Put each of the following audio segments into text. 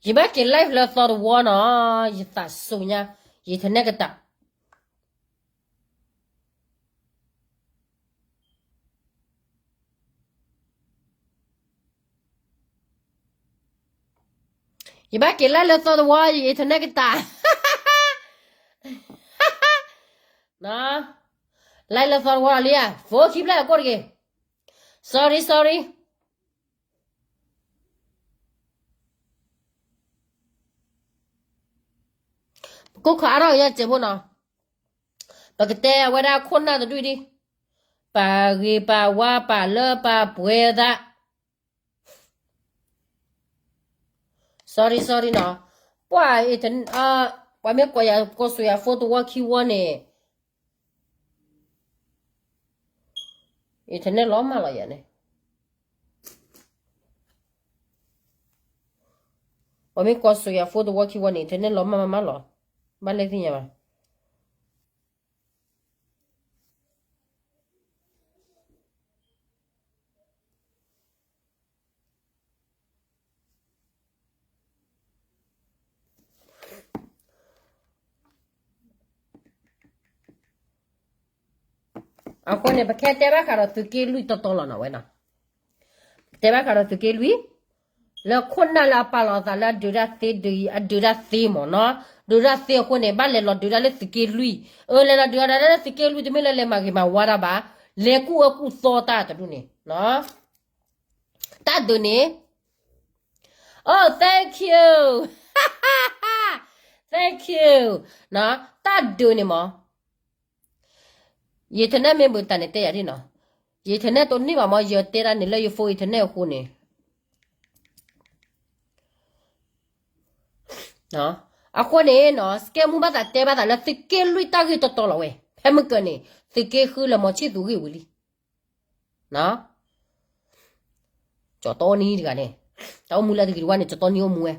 ယဘၣ်က့ၤ live လၢသီတဝီနီၤ, ယသးစူၤညါ, ယ internet ကတး ယဘၣ်က့ၤ live လၢသီတဝီ, ယ internet ကတး live လၢသီတဝီလံဧါ, ဖိခံဖျၢၣ်အကိးတဂ့ၤ, sorry sorry. ပကိးခီအါထီၣ်ကယီၢ်စဲးဖိနီၤ, ပကတဲအဝဲဒၣ်ခိၣ်နၢ်တဒူၣ်ဒံး, ပာ်ဂ့ၤပာ်ဝါ ပာ်လၢပာ်ပှဲၤသး sorry sorry နီၤ, ပှၤ ပှၤမ့ၢ်ကိးယၤ ကိးစိာ်ယၤ phone တဝီခံဝီန့ၣ် internet လီၤမၢ်လီၤယၤန့ၣ်, ပှၤမ့ၢ်ကိးစိာ်ယၤ phone တဝီခံဝီန့ၣ် internet လီၤမၢ်မၢ်မၢ်လီၤ, ဘၣ်လဲၣ်သ့ၣ်ညါဘၣ်. အဃိန့ၣ် ပကဟဲတဲဘၣ်ဃးဒီးသုးက့လွံၢ်တီတီလီၤနီၤဝဲနီၤ, တဲဘၣ်ဃးဒီးသုးက့လွံၢ်, လၢခိၣ်နၢ်လၢအပာ်လီၤအသးလၢအဒုးတၢ်သ့ ဒုး အဒုးတၢ်သ့မၢ်နီၤ, ဒုးတၢ်သ့အဃိန့ၣ် ဘၣ်လဲၤလီၤဒုးတၢ်လၢသုးက့လွံၢ်, အၢ လဲၤလီၤဒုးတၢ်လၢသုးက့လွံၢ် တမ့ၢ်လၢလဲၤမၤဂ့ၤမၤဝါတၢ်ဘၣ်, လဲၤကူၣ်အၢကူၣ်သီတၢ်တဒူၣ်န့ၣ်, တၢ်ဒုးန့ၣ် Oh, thank you, thank you, တၢ်ဒုးန့ၣ်မၢ်, ယ internet မ့ၢ်ဘၣ်တၢ်န့ၣ်တဲယၤဒ်နီၤ, ယ internet တန့ၢ်ဘၣ်မၢ် ယတဲဒၣ်န့ၣ်လၢယ phone internet အဃိန့ၣ်, အဃိန့ၣ်နီၤ စကဲမူဘၣ်သးတဲဘၣ်သးလၢသုးက့လွံၢ်တၢ်ဂ့ၢ်တီတီလီၤဝဲ, ဖဲမုၢ်ကၢၤန့ၣ် သုးက့ဃုလၢမီၤဆံၣ်သူးဂ့ၢ်ဝံၤလံ ကၠီတီနံတဂၤန့ၣ်, တၢ်အိၣ်မူလၢတဂ့ၤတဝါန့ၣ် ကၠီတီနံအိၣ်မူဝဲ,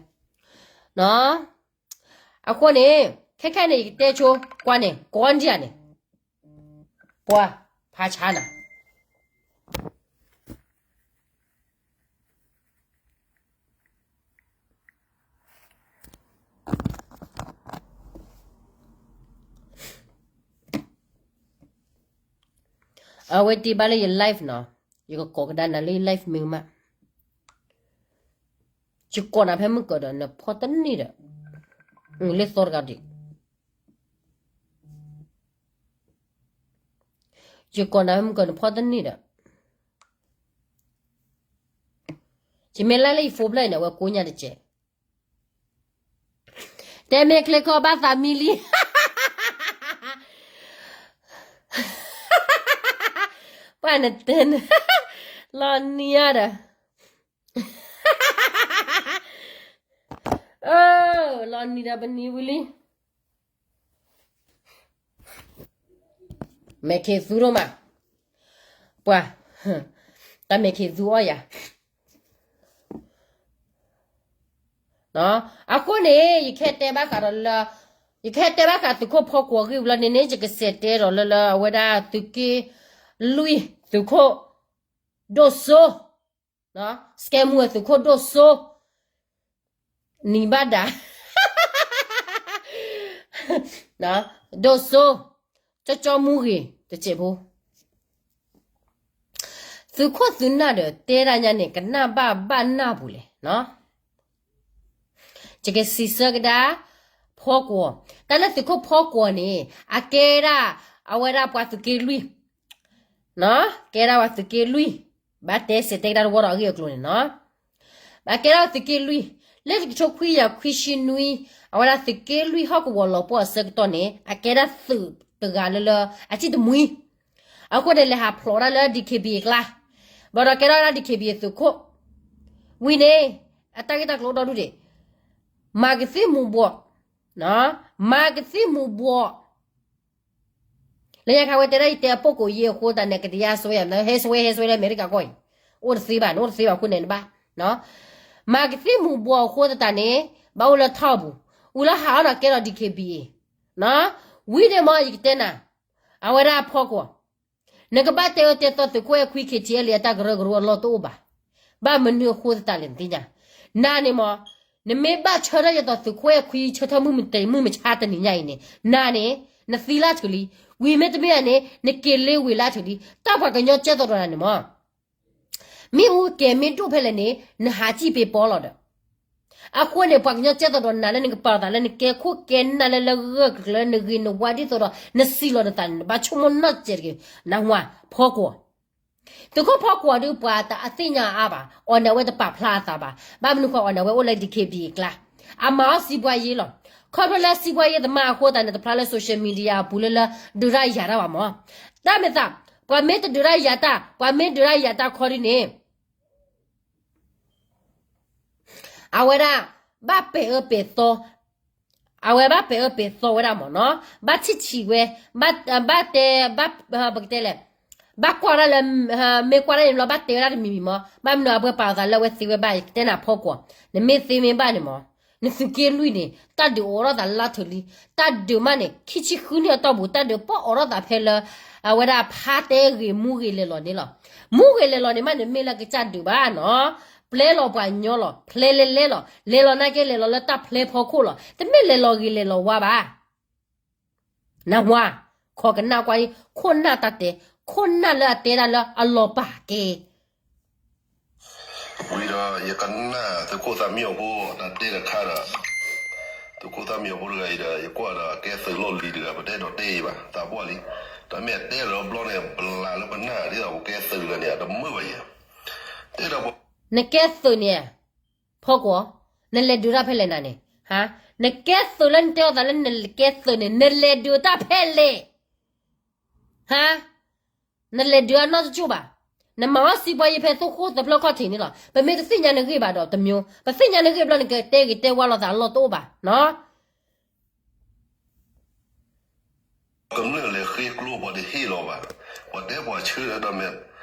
အဃိန့ၣ် ခဲခဲန့ၣ် ယကတဲဆိ ကွၢ်န့ၣ် ကီၢ်ဒံယၤန့ၣ်, ပှၤ ဖးဆါနၤ အဝဲတ့ၢ်ဘၣ်လၢယ live နီၤ, ယကကိးကဒါနၤလၢယ live မ့ၢ်မး, ယကိးနၤဖဲမုၢ်ကၢၤဒီး နဖီၣ်တန့ၢ်ဒီး, လၢသီတဂၤဒံး, ယကိးနၤဖဲမုၢ်ကၢၤ နဖီၣ်တန့ၢ်ဒီး, ယမ့ၢ်လၢလၢယ phone ဖျၢၣ်အံၤန့ၣ် အဝဲကိးညါတကဲး တဲမ့ၢ်ချ့ခီဘၣ်သးမံလံ, ပှၤနတဲန လီၤနံၤဧါဒီး, လီၤနံၤဒီးပနံၤဝံၤလံ, မဲာ်ခ့သူဒိၣ်မး, ပှၤ, တၢ်မဲာ်ခ့သူအီၣ်ယၤ အဃိန့ၣ် ယကဟဲတဲဘၣ်ဃးဒီးလၢ, ယကဟဲတဲဘၣ်ဃးသုးခိၣ်ဖီကွီၤဂ့ၢ်ဝံၤလီၤန့ၣ်န့ၣ် ယကစံးတဲဒီးလၢလၢအဝဲဒၣ်သုးက့လွံၢ် သုးခိၣ်ဒိၣ်စိ, စကဲမူဝဲသုးခိၣ်ဒိၣ်စိ, နံၤဘၣ်ဒၣ်, ဒိၣ်စိ, ကၠီကၠီမူဂ့ၤတစဲးဖိ သုးခိၣ်သုးနၢ်ဒီးတဲဒၣ်ညါန့ၣ် ကနၣ်ဘၣ်ဘၣ်နၢ်ပူၤလဲၣ်နီၤ, ယကစံးဆၢကဒါ, ဖီကွီၤ, တၢ်လၢသုးခိၣ်ဖီကွီၤန့ၣ် အကဲဒၣ်, အဝဲဒၣ်ပှၤသုးက့လွံၢ်, ကဲဒၣ်ပှၤသုးက့လွံၢ်, ဘၣ်တဲစဲးတဲကဒါတဝီဒီးအဂ့ၢ်အကျိၤန့ၣ်နီၤ အကဲဒၣ်သုးက့လွံၢ်, လၢတကထိခွံကယၤခွံဆံနွံ, အဝဲဒၣ်သုးက့လွံၢ်ဟီၣ်ကဝီၤလီၤပှီၢ်အဆၢကတီၢ်န့ၣ် အကဲဒၣ်သုးတဂၤလၢလၢ, အစံၣ်တမှံ, အဃိန့ၣ်လဲၤဟးဖျိးဒၣ်လၢ DKBA အကျါ, ဘၣ်ဒီးကဲထီၣ်ဒၣ် DKBA သုးခိၣ်, ဝံၤန့ၣ်, အတၢ်ဂ့ၢ်တၢ်ကျိၤအိၣ်ဒီဒူၣ်ဒံး, မၤကသံၣ်မူၤဘှီး, မၤကသံၣ်မူၤဘှီး လၢညါခါဝဲတဲဒၣ်ယတဲအပိာ်ကိးယ့ၢ်အဃိသတးန့ၣ် ကတယါစွဲယၤ ဟဲစွဲ ဟဲစွဲလၢအမဲရကၤကီၢ်အံၤ, အိၣ်တသ့ဘၣ် နအိၣ်တသ့ဘၣ်အဃိန့ၣ်နဘၣ်, မၤကသံၣ်မူၤဘှီးအဃိသတးန့ၣ်, ဘၣ်အိၣ်လၢထီၣ်အပူၤ, အူလၢဟးအီၣ်ဒီးကဲထီၣ် DKBA, ဝံၤန့ၣ်မ့ၢ်ယကတဲနၤ, အဝဲဒၣ်အဖီခိၣ်, နကဘၣ်တဲအၢတဲသီသုးခိၣ်အဲၣ်ခွံ KTLA အတၢ်ကရၢကရိအလီၢ်တအိၣ်ဘၣ်, ဘၣ်မနုၤအဃိသတးလဲၣ်နသ့ၣ်ညါ, နၤန့ၣ်မ့ၢ်, နမ့ၢ်ဘၣ်ဆၢထၢၣ်ယသိးသုးခိၣ်အဲၣ်ခွံဆၢထၢၣ်မုၢ်မဆါတနံၤညါအံၤန့ၣ် နၤန့ၣ် နသံလၢထုးလံ, ဝံၤမ့ၢ်တမ့ၢ်ဧါန့ၣ် နက့ၤလ့ဝ့ၤလၢထုးလံ, တၢ်ပှၤကညီကဲသိးဒီးနၤန့ၣ်မၢ် မ့ၣ်အူကဲၤမ့ၢ်ဒိၣ်ဖဲလဲၣ်န့ၣ် နဟးစံၣ်ပ့ၤပီလီၤဒီး အဃိန့ၣ် ပှၤကညီကဲသိးဒီးနၤလၢနကပာ်သးလၢနကဲခိၣ်ကဲနၢ်လၢလၢဂၢၢ်ကျၢၤ နဂ့ၤနဝါဒ်သိးဒီး နစံးလီၤနသးန့ၣ် နဘၣ်ဆိကမိၣ်နီၢ်စဲးတဂ့ၤ, နၢ်ဟူဧါ, ဖီကွီၤ သုးခိၣ်ဖီကွီၤဒုးပှၤတအသ့ၣ်ညါအါဘၣ်, အီၣ်န့ၣ်အဝဲတပာ်ဖျါအသးဘၣ်, ဘၣ်မနုၤဃိအီၣ်န့ၣ်အဝဲအိၣ်လၢ ဒီက့ဘံၣ် အကျါ, အမၤအီၣ်စံးပှၤယ့လီၤ, ခီဖျိလၢစံးပှၤယ့သမါအဃိသတးန့ၣ် တဖျါလၢ social media အပူၤလၢလၢ ဒုးတၢ်ယၤတၢ်ဘၣ်မၢ်, တၢ်မ့ၢ်သး, ပှၤမ့ၢ်တဒုးတၢ်ယၤတၢ် ပှၤမ့ၢ်ဒုးတၢ်ယၤတၢ်ခီဒ်န့ၣ် အဝဲဒၣ် ဘၣ်ပဲာ်အၢပဲာ်သီ, အဝဲဘၣ်ပဲာ်အၢပဲာ်သီဝဲဒၣ်မၢ်နီၤ, ဘၣ်ထံၣ်ထံၣ်ဝဲ, ဘၣ်တဲ, ဘၣ်, ပကတဲလဲၣ်, ဘၣ်ကွၢ်ဒၣ်လၢ, မ့ၢ်ကွၢ်ဒၣ်န့ၣ်ဘျီ ဘၣ်တဲဝဲဒၣ်တမံၤမံၤမၢ်, ဘၣ်မနုၤအဝဲပာ်အသးလၢအဝဲသ့ဝဲဘၣ် ယကတဲနၤဖီကွီၤ, နမ့ၢ်သ့မ့ၢ်ဘၣ်န့ၣ်မၢ်, နသုးက့လွံၢ်န့ၣ် တၢ်ဒုးအိးထီၣ်သးလၢထုးလံ, တၢ်ဒုးမးန့ၣ် ခံဆံဃုနံၣ်အတီၢ်ပူၤ တၢ်ဒုးပီၣ်အိးထီၣ်သးဖဲလၢ အဝဲဒၣ်ဖါတဲဂ့ၤမူဂ့ၤလဲၤလီၤန့ၣ်လီၤ, မူဂ့ၤလဲၤလီၤန့ၣ်မးန့ၣ် မ့ၢ်လၢကစၢ်ဒုးဘၣ်နီၤ, ပျဲလီၤပှၤကညီလီၤ, ဖျဲလဲၤလဲၤလီၤ, လဲၤလီၤနာ်က့လဲၤလီၤလၢတၢ်ဖျဲဖီခိၣ်လီၤ, တမ့ၢ်လဲၤလီၤဂ့ၤလဲၤလီၤဝါဘၣ်, နၢ်ဟူဧါ, ခိးကနၣ်ကွၢ်အံၤ ခိၣ်နၢ်တၢ်တဲ, ခိၣ်နၢ်လၢအတဲဒၣ်လၢအလီၤပာ်ကဲ ဝံၤဒီးယကနၣ်သုးခိၣ်သးမံအီၤဖိ တၢ်တဲတခါဒီး, သုးခိၣ်သးမံအီၤဖိတဂၤအံၤဒီး ယကွၢ်ဒီးအကဲသုးလီၢ်လံၤတဂၤ ပတအဲၣ်ဒိးတဲအံၤဘၣ် သးပှၢ်လံ, တၢ်မ့ၢ်အတဲလီၤဘျီန့ၣ် ဘျးလၢပနၢ်ဒ်သိးပကဲသုးတဂၤန့ၣ် တမုာ်ဘၣ်ယဲ, တဲဒီး နကဲသုးန့ၣ် ဖီကွီၤ, နလဲၤဒုးတၢ်ဖဲလဲၣ်နၤန့ၣ်, နကဲသုးလၢနတဲအီၤသးလၢနကဲသုးန့ၣ် နလဲၤဒုးတၢ်ဖဲလဲၣ် ဟါ, နလဲၤဒုးအနီၢ်တကၠိၣ်ဘၣ်, နမၤအီၣ်စံးပှၤယ့ဖဲသိခိၣ်သဖျၢၣ်ခီၣ်ထံးန့ၣ်လီၤ, ပမ့ၢ်တသ့ၣ်ညါနဂ့ၢ်ဘၣ်ဒီးတမျိုး, ပသ့ၣ်ညါနဂ့ၢ်ဘျီနကတဲဂ့ၤတဲဝါလိာ်သးအလီၢ်တအိၣ်ဘၣ်နီၤ ကမျၢၢ်လဲၤဃ့ကျိပှၤတဟ့ၣ်လီၤဘၣ်, ပှၤတဲပှၤဆှၢဒီးမ့ၢ်,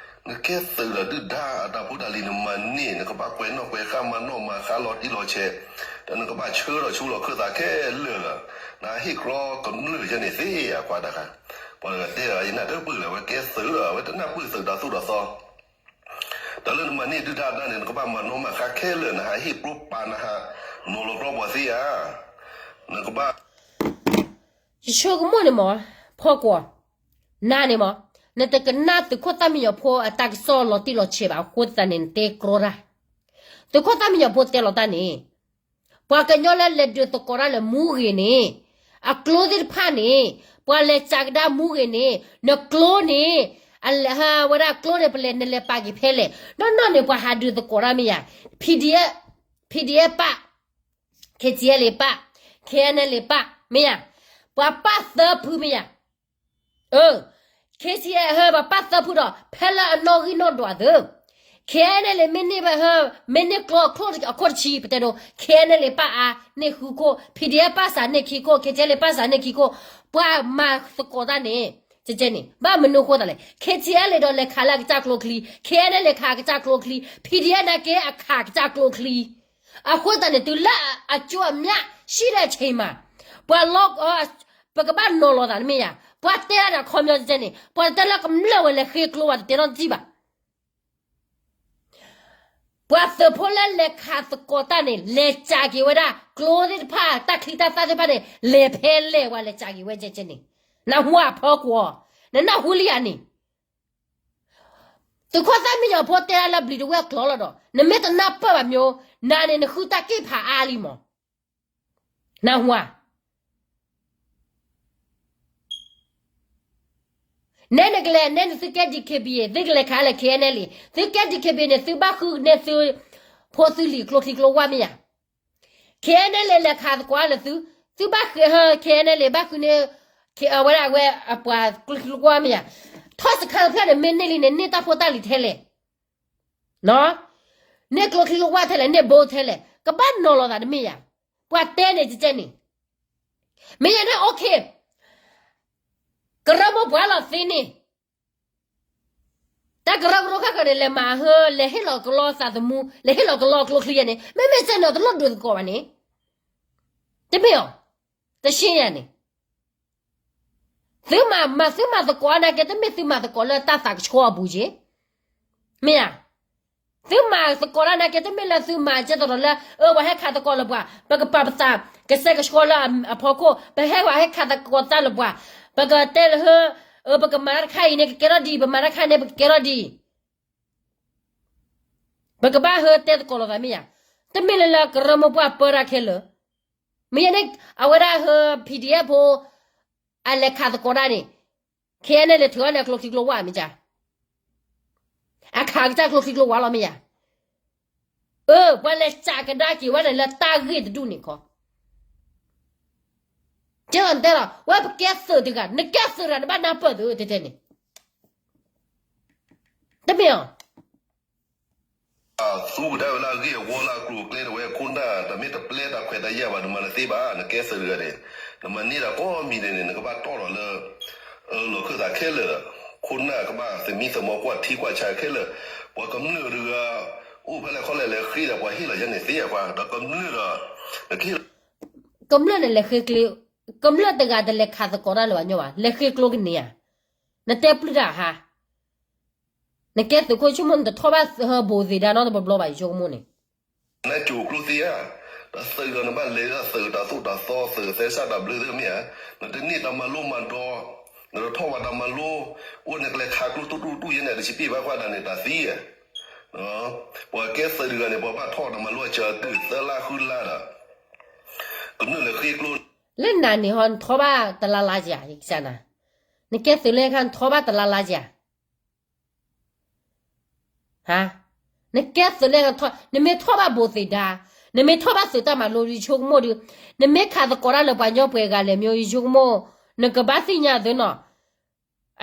နကဲသုးဒီးဒုၣ်ဒါအတၢ်ဖိတၢ်လံၤနမၤန့ၢ် နကဘၣ်ကွဲးနီၣ်ကွဲးဃါမၤနီၣ်မၤဃါလီၤတံၢ်လီၤဆဲး, ဒီးနကဘၣ်ဆှၢဒီးဆူလီၤခၢၣ်သးခဲလၢာ်လီၤ, နဟ့ၣ်ကျီကမျၢၢ်ယဲန့ၣ်သ့ဧါ ပှၤတဂၤ, ပှၤတဂၤတဲဒီးယနၢ်တပၢၢ်လၢၤ အဝဲကဲသုးဒီး အဝဲတနၢ်ပၢၢ်သုးဒီးသိၣ်ဒီးသီ ဒီးလၢနမၤန့ၢ်ဒုၣ်ဒါတၢ်န့ၣ် နကဘၣ်မၤနီၣ်မၤဃါခဲလၢာ် နဟးဟ့ၣ်ကျိပာ် နဟးနီၤလီၤကျီပှၤသ့ဧါ, နကဘၣ် ယဆိကမိၣ်န့ၣ်မး, ဖီကွီၤ, နၤန့ၣ်မး, နတကနၣ်သုးခိၣ်သၣ်မံညီၤဖိအတၢ်ကစီၣ်လီၤတံၢ်လီၤဆဲးဘၣ်အဃိသတးန့ၣ် နတဲကြီတၢ်, သုးခိၣ်သၣ်မံညီၤဖိတဲလီၤတၢ်န့ၣ်, ပှၤကညီလၢလဲၤဒုးသကိးတၢ်လၢမူဂ့ၤန့ၣ်, အကျိသ့ၣ်တဖၣ်န့ၣ်, ပှၤလဲၤစးကဒါမူဂ့ၤန့ၣ် နကျိန့ၣ်, အဝဲဒၣ်ကျိန့ၣ် ပလဲၤနလဲၤပာ်က့ၤဖဲလဲၣ်, နီၢ်နီၢ်န့ၣ် ပှၤဟးဒုးသကိးတၢ်မ့ၢ်ယၤ, PDF, PDF ပၣ် KTLA ပၣ်, KNLA ပၣ် မ့ၢ်ဧါ, ပှၤပၣ်သၢဖုမ့ၢ်ဧါ, အၢ, KTLA ပှၤပၣ်သၢဖုဒီး ဖဲလၢအနီၣ်ဂံၢ်နီၣ်ဒွးသ့, KNLA မ့ၢ်န့ၢ်ဘၣ်ဟၢ မ့ၢ်န့ၢ်ကျိအခိၣ်တဆံ ပတဲဒိ KNLA ပၣ်အါန့ၢ်ဃုခိၣ်, PDF ပၣ်စးန့ၢ်ခံခိၣ်, KTLA ပၣ်စးန့ၢ်ခံခိၣ်, ပှၤမၤသကိးတၢ်န့ၣ်, ကဲကဲန့ၣ် ဘၣ်မနုၤအဃိသတးလဲၣ်, KTLA ဒီးလဲၤခးလၢအကစၢ်ကျိချံ, KNLA ခးအကစၢ်ကျိချံ, PDF နာ်က့အခးအကစၢ်ကျိချံ အဃိသတးန့ၣ် တုၤလၢအကၠိအမျၢ် ရှိတဲ့အချိန်မှာ, ပှၤလီၤ, ပကဘၣ်နီၤလီၤသးတမ့ၢ်ယၤ, ပှၤတဲဒၣ်ဒီးခီပညီကဲန့ၣ် ပှၤတတဲလၢကမျၢၢ်ဝဲလဲၤဃ့ကျိဝဲတတဲနီတစံၣ်ဘၣ်. ပှၤသုးဖိလၢလဲၤခးသကိးတၢ်န့ၣ် လဲၤစးက့ၤဝဲဒၣ် ကျိသ့ၣ်တဖၣ် တၢ်ချံတၢ်သၣ်သ့ၣ်တဖၣ်န့ၣ် လဲၤဖဲလဲၣ်ဝဲ လဲၤစးက့ၤဝဲကဲကဲန့ၣ်, နၢ်ဟူဧါဖီကွီၤ, နနၢ်ဟူလံဧါန့ၣ် သုးခိၣ်သၣ်မံညီၤဖိတဲဒၣ်လၢဘျံၤတဝဲၢ်ကျိၤလီၤဒီး နမ့ၢ်တနၢ်ပၢၢ်ဘၣ်မၠိ, နၤန့ၣ် နဃုတၢ်က့ၢ်ဖးအါလံမး, နၢ်ဟူဧါ, နဲနကလဲၤ နဲနသုကဲ DKBA သုကလဲၤခးလၢ KNLA, သုကဲ DKBA န့ၣ် သုဘၣ်ဃုန့ၢ်သု ဖိသုလံၤကျိချံကျိဝၣ်မ့ၢ်ဧါ, KNLA လဲၤခးသကိးလၢသု, သုဘၣ်ဃု KNLA ဘၣ်ဃုန့ၢ် အဝဲဒၣ်အဝဲအပှၤကျိချံကျိဝၣ်မ့ၢ်ဧါ, ထီၣ်စခါတဖျၢၣ်န့ၣ် မ့ၢ်န့ၢ်လံန့ၣ် န့ၢ်တၢ်ဖိတၢ်လံၤထဲလဲၣ် န့ၢ်ကျိချံကျိဝၣ်ထဲလဲၣ် န့ၢ်ဘိထဲလဲၣ် ကဘၣ်နီၤလီၤသးတမ့ၢ်ဧါ, ပှၤတဲန့ၣ်ကဲကဲန့ၣ်, မ့ၢ်ယဲန့ၣ် okay, ကရၢမိၢ်ပှၢ်လီၤသ့န့ၣ်, တၢ်ကရၢကရိခါခါန့ၣ် လဲၤမၤဟၢ လဲၤဟ့ၣ်လီၤကလီသးသမူ လဲၤဟ့ၣ်လီၤကလီကျိချံယဲန့ၣ် မ့မ့ၢ်ကဲန့ၣ် တလိၣ်ဒုးသကိးဘၣ်န့ၣ်, တမ့ၢ်အီၤ, တရှဲယၤန့ၣ် သုမၤ မၤသုမၤသကိးနာ်က့ တမ့ၢ်သုမၤသကိးလၢတၢ်သးကဆှီအပူၤက့ၤ, မ့ၢ်ဧါ, သုမၤသကိးတၢ်နာ်က့ တမ့ၢ်လၢသုမၤကဲသိးဒီးလၢ အၢ ပှၤဟဲခးသကိးလၢပှၤ, ပကပာ်ပသး ကစဲးကဆှီလၢအဖီခိၣ်, ပဟဲပှၤဟဲခးသကိးတၢ်လၢပှၤ, ပကတဲလၢဟၢ, အၢ ပကမၤတၢ်တခါအံၤန့ၣ် ကကဲထီၣ်ဒ်အံၤ, ပမၤတၢ်တခါန့ၣ် ပကကဲထီၣ်ဒ်အံၤ, ပကဘၣ်ဟဲတဲသကိးလိာ်သးမ့ၢ်ယၤ, တမ့ၢ်လၢလၢကရၢမိၢ်ပှၢ်ပၢတၢ်ခဲလၢာ်, မ့ၢ်ယၤန့ၣ် အဝဲဒၣ်ဟၢ P D F ဖိ အလဲၤခးသကိးတၢ်န့ၣ် ခဲအံၤန့ၣ် လဲၤထုးအီၤန့ၣ် အကျိချံကျိဝါမ့ၢ်ယၤ, အခးကစၢ်ကျိချံကျိဝါလီၤမ့ၢ်ယၤ, အၢ ပှၤလဲၤစးကဒါက့ၤဝဲန့ၣ်လၢတၢ်ဂ့ၢ်တဒူၣ်န့ၣ်ခီ ကဲသိးနတဲလီၤ ဝဲပကဲသုးတဂၤ, နကဲသုးတဂၤ နဘၣ်နၢ်ပၢၢ်သုးတဲတဲန့ၣ်, တမ့ၢ်အီၤ သူကဒါဝဲလၢအဂ့ၢ်အဝီလၢအကျိၤအကျဲဒၣ်ဝဲခိၣ်နၢ်, တၢ်မ့ၢ်တပျဲတၢ်ခွဲးတၢ်ယာ်ဘၣ် နမၤတသ့ဘၣ်, နကဲသုးတဂၤန့ၣ်, နမၤန့ၢ်တၢ်ကိးမံၤန့ၣ်န့ၣ် နကဘၣ်တီၢ်ဒီးလၢ လီၢ်ခၢၣ်သးခဲလၢာ်, ခိၣ်နၢ်ကဘၣ်သမံသမိးကွၢ်ထံကွၢ်ဆးခဲလၢာ်, ပှၤကမျၢၢ်တဂၤ အိၣ်ဖဲလဲၣ်ခီလဲၣ်လဲၤဃ့ဒီးပှၤဟ့ၣ်လီၤယဲန့ၣ်သ့အခွါ, ဒီးကမျၢၢ်ဒီး နကဟ့ၣ်လီၤ ကမျၢၢ်န့ၣ်လဲၤဃ့ကျိ, ကမျၢၢ်တဂၤတလဲၤခးသကိးတၢ်လၢၤဘၣ်ညီဘၣ်, လဲၤဃ့ကျိကန့ၢ်ဧါ, နတဲပျုၢ်တၢ်ဟါ နကဲသုးခိၣ်ဆိကမိၣ် နတထီၣ်ဘၣ်ဟၢဘူးသ့ၣ်ဒါနီတဘျီဘျီဘၣ် ယဆိကမိၣ်န့ၣ်, နကၠိၤကျိသ့ဧါ, ဒီးသုးဒီးနဘၣ်လဲၤဒၣ်သုးတၢ်သိၣ်တၢ်သီ သုးသဲစးတၢ်ဘျၢသ့ၣ်မ့ၢ်ဧါ, နတန့ၢ်တၢ်မၤလိမၤဒိး, နတထီၣ်ဘၣ်တၢ်မၤလိ, အိၣ်နကလဲၤခးကျိတူၢ်တူၢ်တူၢ်ယဲန့ၣ် တစံးပ့ၢ်ဘၣ်ခွါဒၣ်န့ၣ် တၢ်သံဧါ, ပှၤကဲသုးတဂၤန့ၣ် ပှၤဘၣ်ထီၣ်တၢ်မၤလိအစၢၤတုၤသၢလါဃုလါဒီး ကမျၢၢ်လဲၤဃ့ကျိ လၢနၤန့ၣ်ဟီ နထီၣ်ဘၣ်တလါလါဧါ, ယကစၢ်နၤ, နကဲသုးလၢခါ နထီၣ်ဘၣ်တလါလါဧါ, ဟါ, နကဲသုးလၢခါ နမ့ၢ်ထီၣ်ဘၣ်ဘူးသ့ၣ်ဒါ, နမ့ၢ်ထီၣ်ဘၣ်သုးတၢ်မၤလိ ယဆိကမိၣ်ဒီး, နမ့ၢ်ခးသကိးတၢ်လၢပှၤညီပှဲၤဂၤလဲၣ်မ့ၢ် ယဆိကမိၣ်, နကဘၣ်သ့ၣ်ညါသုနီၤ,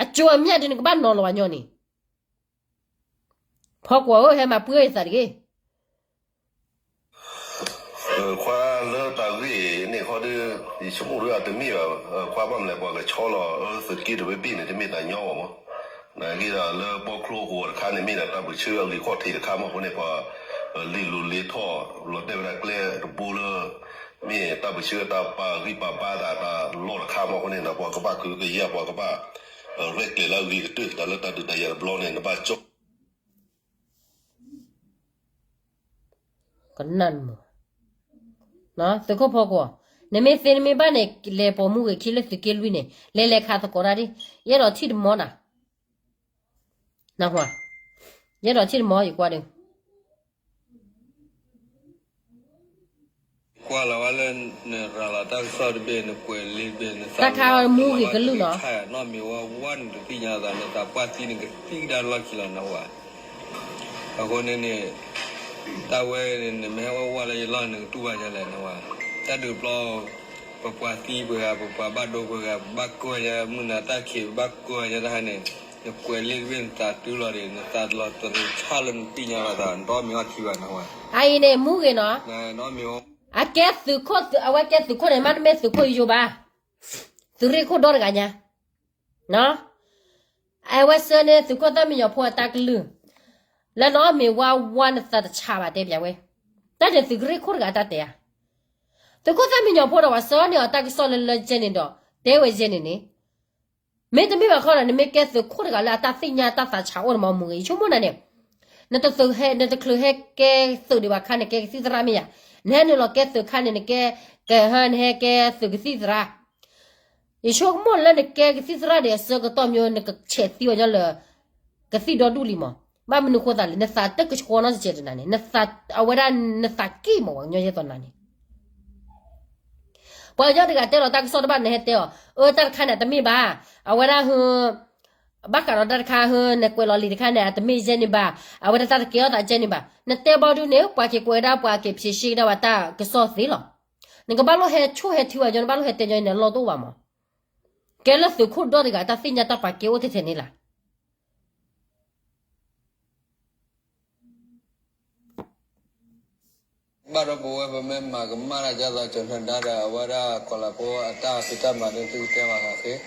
အကၠိအမျၢ်ဒုး နကဘၣ်နီၤလီၤပှၤညီန့ၣ် ဖီကွီၤဧၢ ဟဲမၤပှဲၤသးတဂ့ၤ. ခွါလၢတၢ်ဂ့ၢ်န့ၣ်ခီဒီး ယဆိကမိၣ်ဒီးအတမ့ၢ်ဘၣ်, ခွါဘၣ်မနုၤလဲၣ် ပှၤကဆီလီၤသုးက့တဝဲဘ့ၣ်န့ၣ် တမ့ၢ်တၢ်ညီဘၣ်မး, နာ်က့ဒီးလၢပီချိကဝီၤတခါန့ၣ် မ့ၢ်ဒၣ်တၢ်ပၢဆှၢအဂ့ၢ်ခီၣ်ထံးတခါမး အဃိန့ၣ် ပှၤလံာ်လူၤလ့ထီၣ် လီၤတဲာ်ဝဲဒၣ်ကျဲတဘိလၢ မ့ၢ်တၢ်ပၢဆှၢတၢ်ပာ်ဂံၢ်ပာ်ဘါသးတၢ်လီၢ်တခါမး အဃိန့ၣ်ဒီး ပှၤကဘၣ်ကဟုကယာ် ပှၤကဘၣ်ရဲၣ်ကျဲၤလၢအဂ့ၤကတၢၢ် တၢ်လၢတၢ်ဒုးတၢ်ယၤတဘျီန့ၣ် နဘၣ်ကၠီ ကနၣ်မး, သုးခိၣ်ဖီကွီၤ, နမ့ၢ်သ့နမ့ၢ်ဘၣ်န့ၣ် လဲၤပိာ်မူဂ့ၤခံလၢသုးက့လွံၢ်န့ၣ် လဲၤလဲၤခးသကိးတၢ်ဒ်, ယအဲၣ်ဒိးထံၣ်တမီနၤ, န, ယအဲၣ်ဒိးထံၣ်တမီ ယကွၢ်ဒီး ကွၢ်လီၤဝဲလၢ နရၤလီၤတၢ်ကစီၣ်တဘ့ၣ် နကွဲးလံာ်တဘ့ၣ် နသးလီၤတၢ်ကလုၢ်လီၤ, နီၢ်မ့ၢ်ဝဲဝဲနတသ့ၣ်ညါသး နသးပှၢ်သံနကသံကဒါလီၢ်ခံလီၤ နဝဲ, အဃိန့ၣ်န့ၣ် တၢ်ဝဲန့ၣ် နမ့ၢ်ဟဲဝဲဝဲလၢယလီၢ်န့ၣ် နကတူၢ်ဘၣ်ယၤလဲၣ် နဝဲ, တၢ်ဒုးပျီ ပပှၤသံပှဲၤဂၤ ပပှၤဘၣ်ဒိပှဲၤဂၤ ပဘၣ်ကွၢ်ယၤ မုၢ်နၤတၢ်ခံး ပဘၣ်ကွၢ်ယၤတၢ်ဟဲန့ၣ် နကွဲးလံာ်တဘ့ၣ် နသးတုၤလီၤဒံး နသးလီၤတရံးဆၣ်လၢနသ့ၣ်ညါလီၤသး နဒီမ့ၢ်အီထံဘၣ် နဝဲ, အအံၤန့ၣ် မူဂ့ၤနီၤ, အကဲသုးခိၣ် အဝဲကဲသုးခိၣ်န့ၣ် မ့တမ့ၢ်သုးခိၣ်ယိယိဘၣ်, သုးရ့ၣ်ခိၣ်ဒီတဂၤညါ အဝဲဆှၢန့ၢ်သုးခိၣ်သၣ်မံညီၤဖိအတၢ်ကလုၢ် လၢနီၢ်မ့ၢ်ဝါဝါနသးတဆးဘၣ်တဲပျးဝဲ, တၢ်န့ၣ်သုးရ့ၣ်ခိၣ်တဂၤတၢ်တဲဧါ, သုးခိၣ်သၣ်မံညီၤဖိဒီးပှၤဆှၢန့ၢ်အီၤတၢ်ကစီၣ်လၢလၢကဲန့ၣ်ဒီး တဲဝဲယဲန့ၣ်န့ၣ်, မ့တမ့ၢ်ဘၣ်ခီဒီး နမ့ၢ်ကဲသုးခိၣ်တဂၤလၢအတၢ်သ့ၣ်ညါတၢ်သးဆးအိၣ်န့ၣ်မ့ၢ်မူဂ့ၤ ယဆိကမိၣ်နၤန့ၣ်, နတချုးဟဲကဲသုးဒံးဘၣ်ခါန့ၣ် ကဲကသံၣ်သရၣ်မ့ၢ်ယၤ, နဟဲနုာ်လီၤကဲသုးခါန့ၣ် နကဲ ကဟဲ နဟဲကဲသုးကသံၣ်သရၣ် ယဆိကမိၣ်လၢနကဲကသံၣ်သရၣ်ဒီးအဆၢကတီၢ်မ့ၢ် နကဆဲးသံအီၤညီလၢ ကသံၣ်ဒီဒူၣ်လံမး, ဘၣ်မနုၤဃိသးလဲၣ် နသးတကဆှီနီတစဲးတနၤန့ၣ် အဝဲဒၣ်နသးက့ၣ်မး ပှၤကညီယဲသိးနၤန့ၣ် ပှၤကညီတဂၤတဲလီၤတၢ်ကစီၣ်တဘၣ် နဟဲတဲအီၤ အၢ တၢ်တခါန့ၣ် တမ့ၢ်ဘၣ်, အဝဲဒၣ် ဘၣ်ဃးဒီးတၢ်တခါ နကွဲးလီၤလံာ်တခါန့ၣ် အတမ့ၢ်ယဲန့ၣ်ဘၣ်, အဝဲဒၣ်တၢ်တကဲထီၣ်သးယဲန့ၣ်ဘၣ်, နတဲဘီဒုန့ၣ် ပှၤက့ၤကွဲးဒၣ် ပှၤက့ၤဖြေရှင်းကဒါဝဲတၢ်ကစီၣ်သ့လီၤ. နကဘၣ်လိၣ်ဟဲဆိၣ်ဟဲထံဝဲညီ နဘၣ်လိၣ်ဟဲတဲညီန့ၣ် အလီၢ်တအိၣ်ဘၣ်မး, ကဲလၢသုးခိၣ်ဒီတဂၤ တၢ်သ့ၣ်ညါတၢ်ပာ်ကဲအိၣ်ထဲထဲန့ၣ်လီၤ. ဘၣ်ဒီးပဝဲပမ့ၢ်မၤကမၣ်တၢ်ဒ်သိးကၠီၤနၢၤဒါဒီး အဝဲဒၣ်ကီၤလၤဖိအတၢ်ဖံးတၢ်မၤဒီး သုကတဲဘၣ်သးဃ့,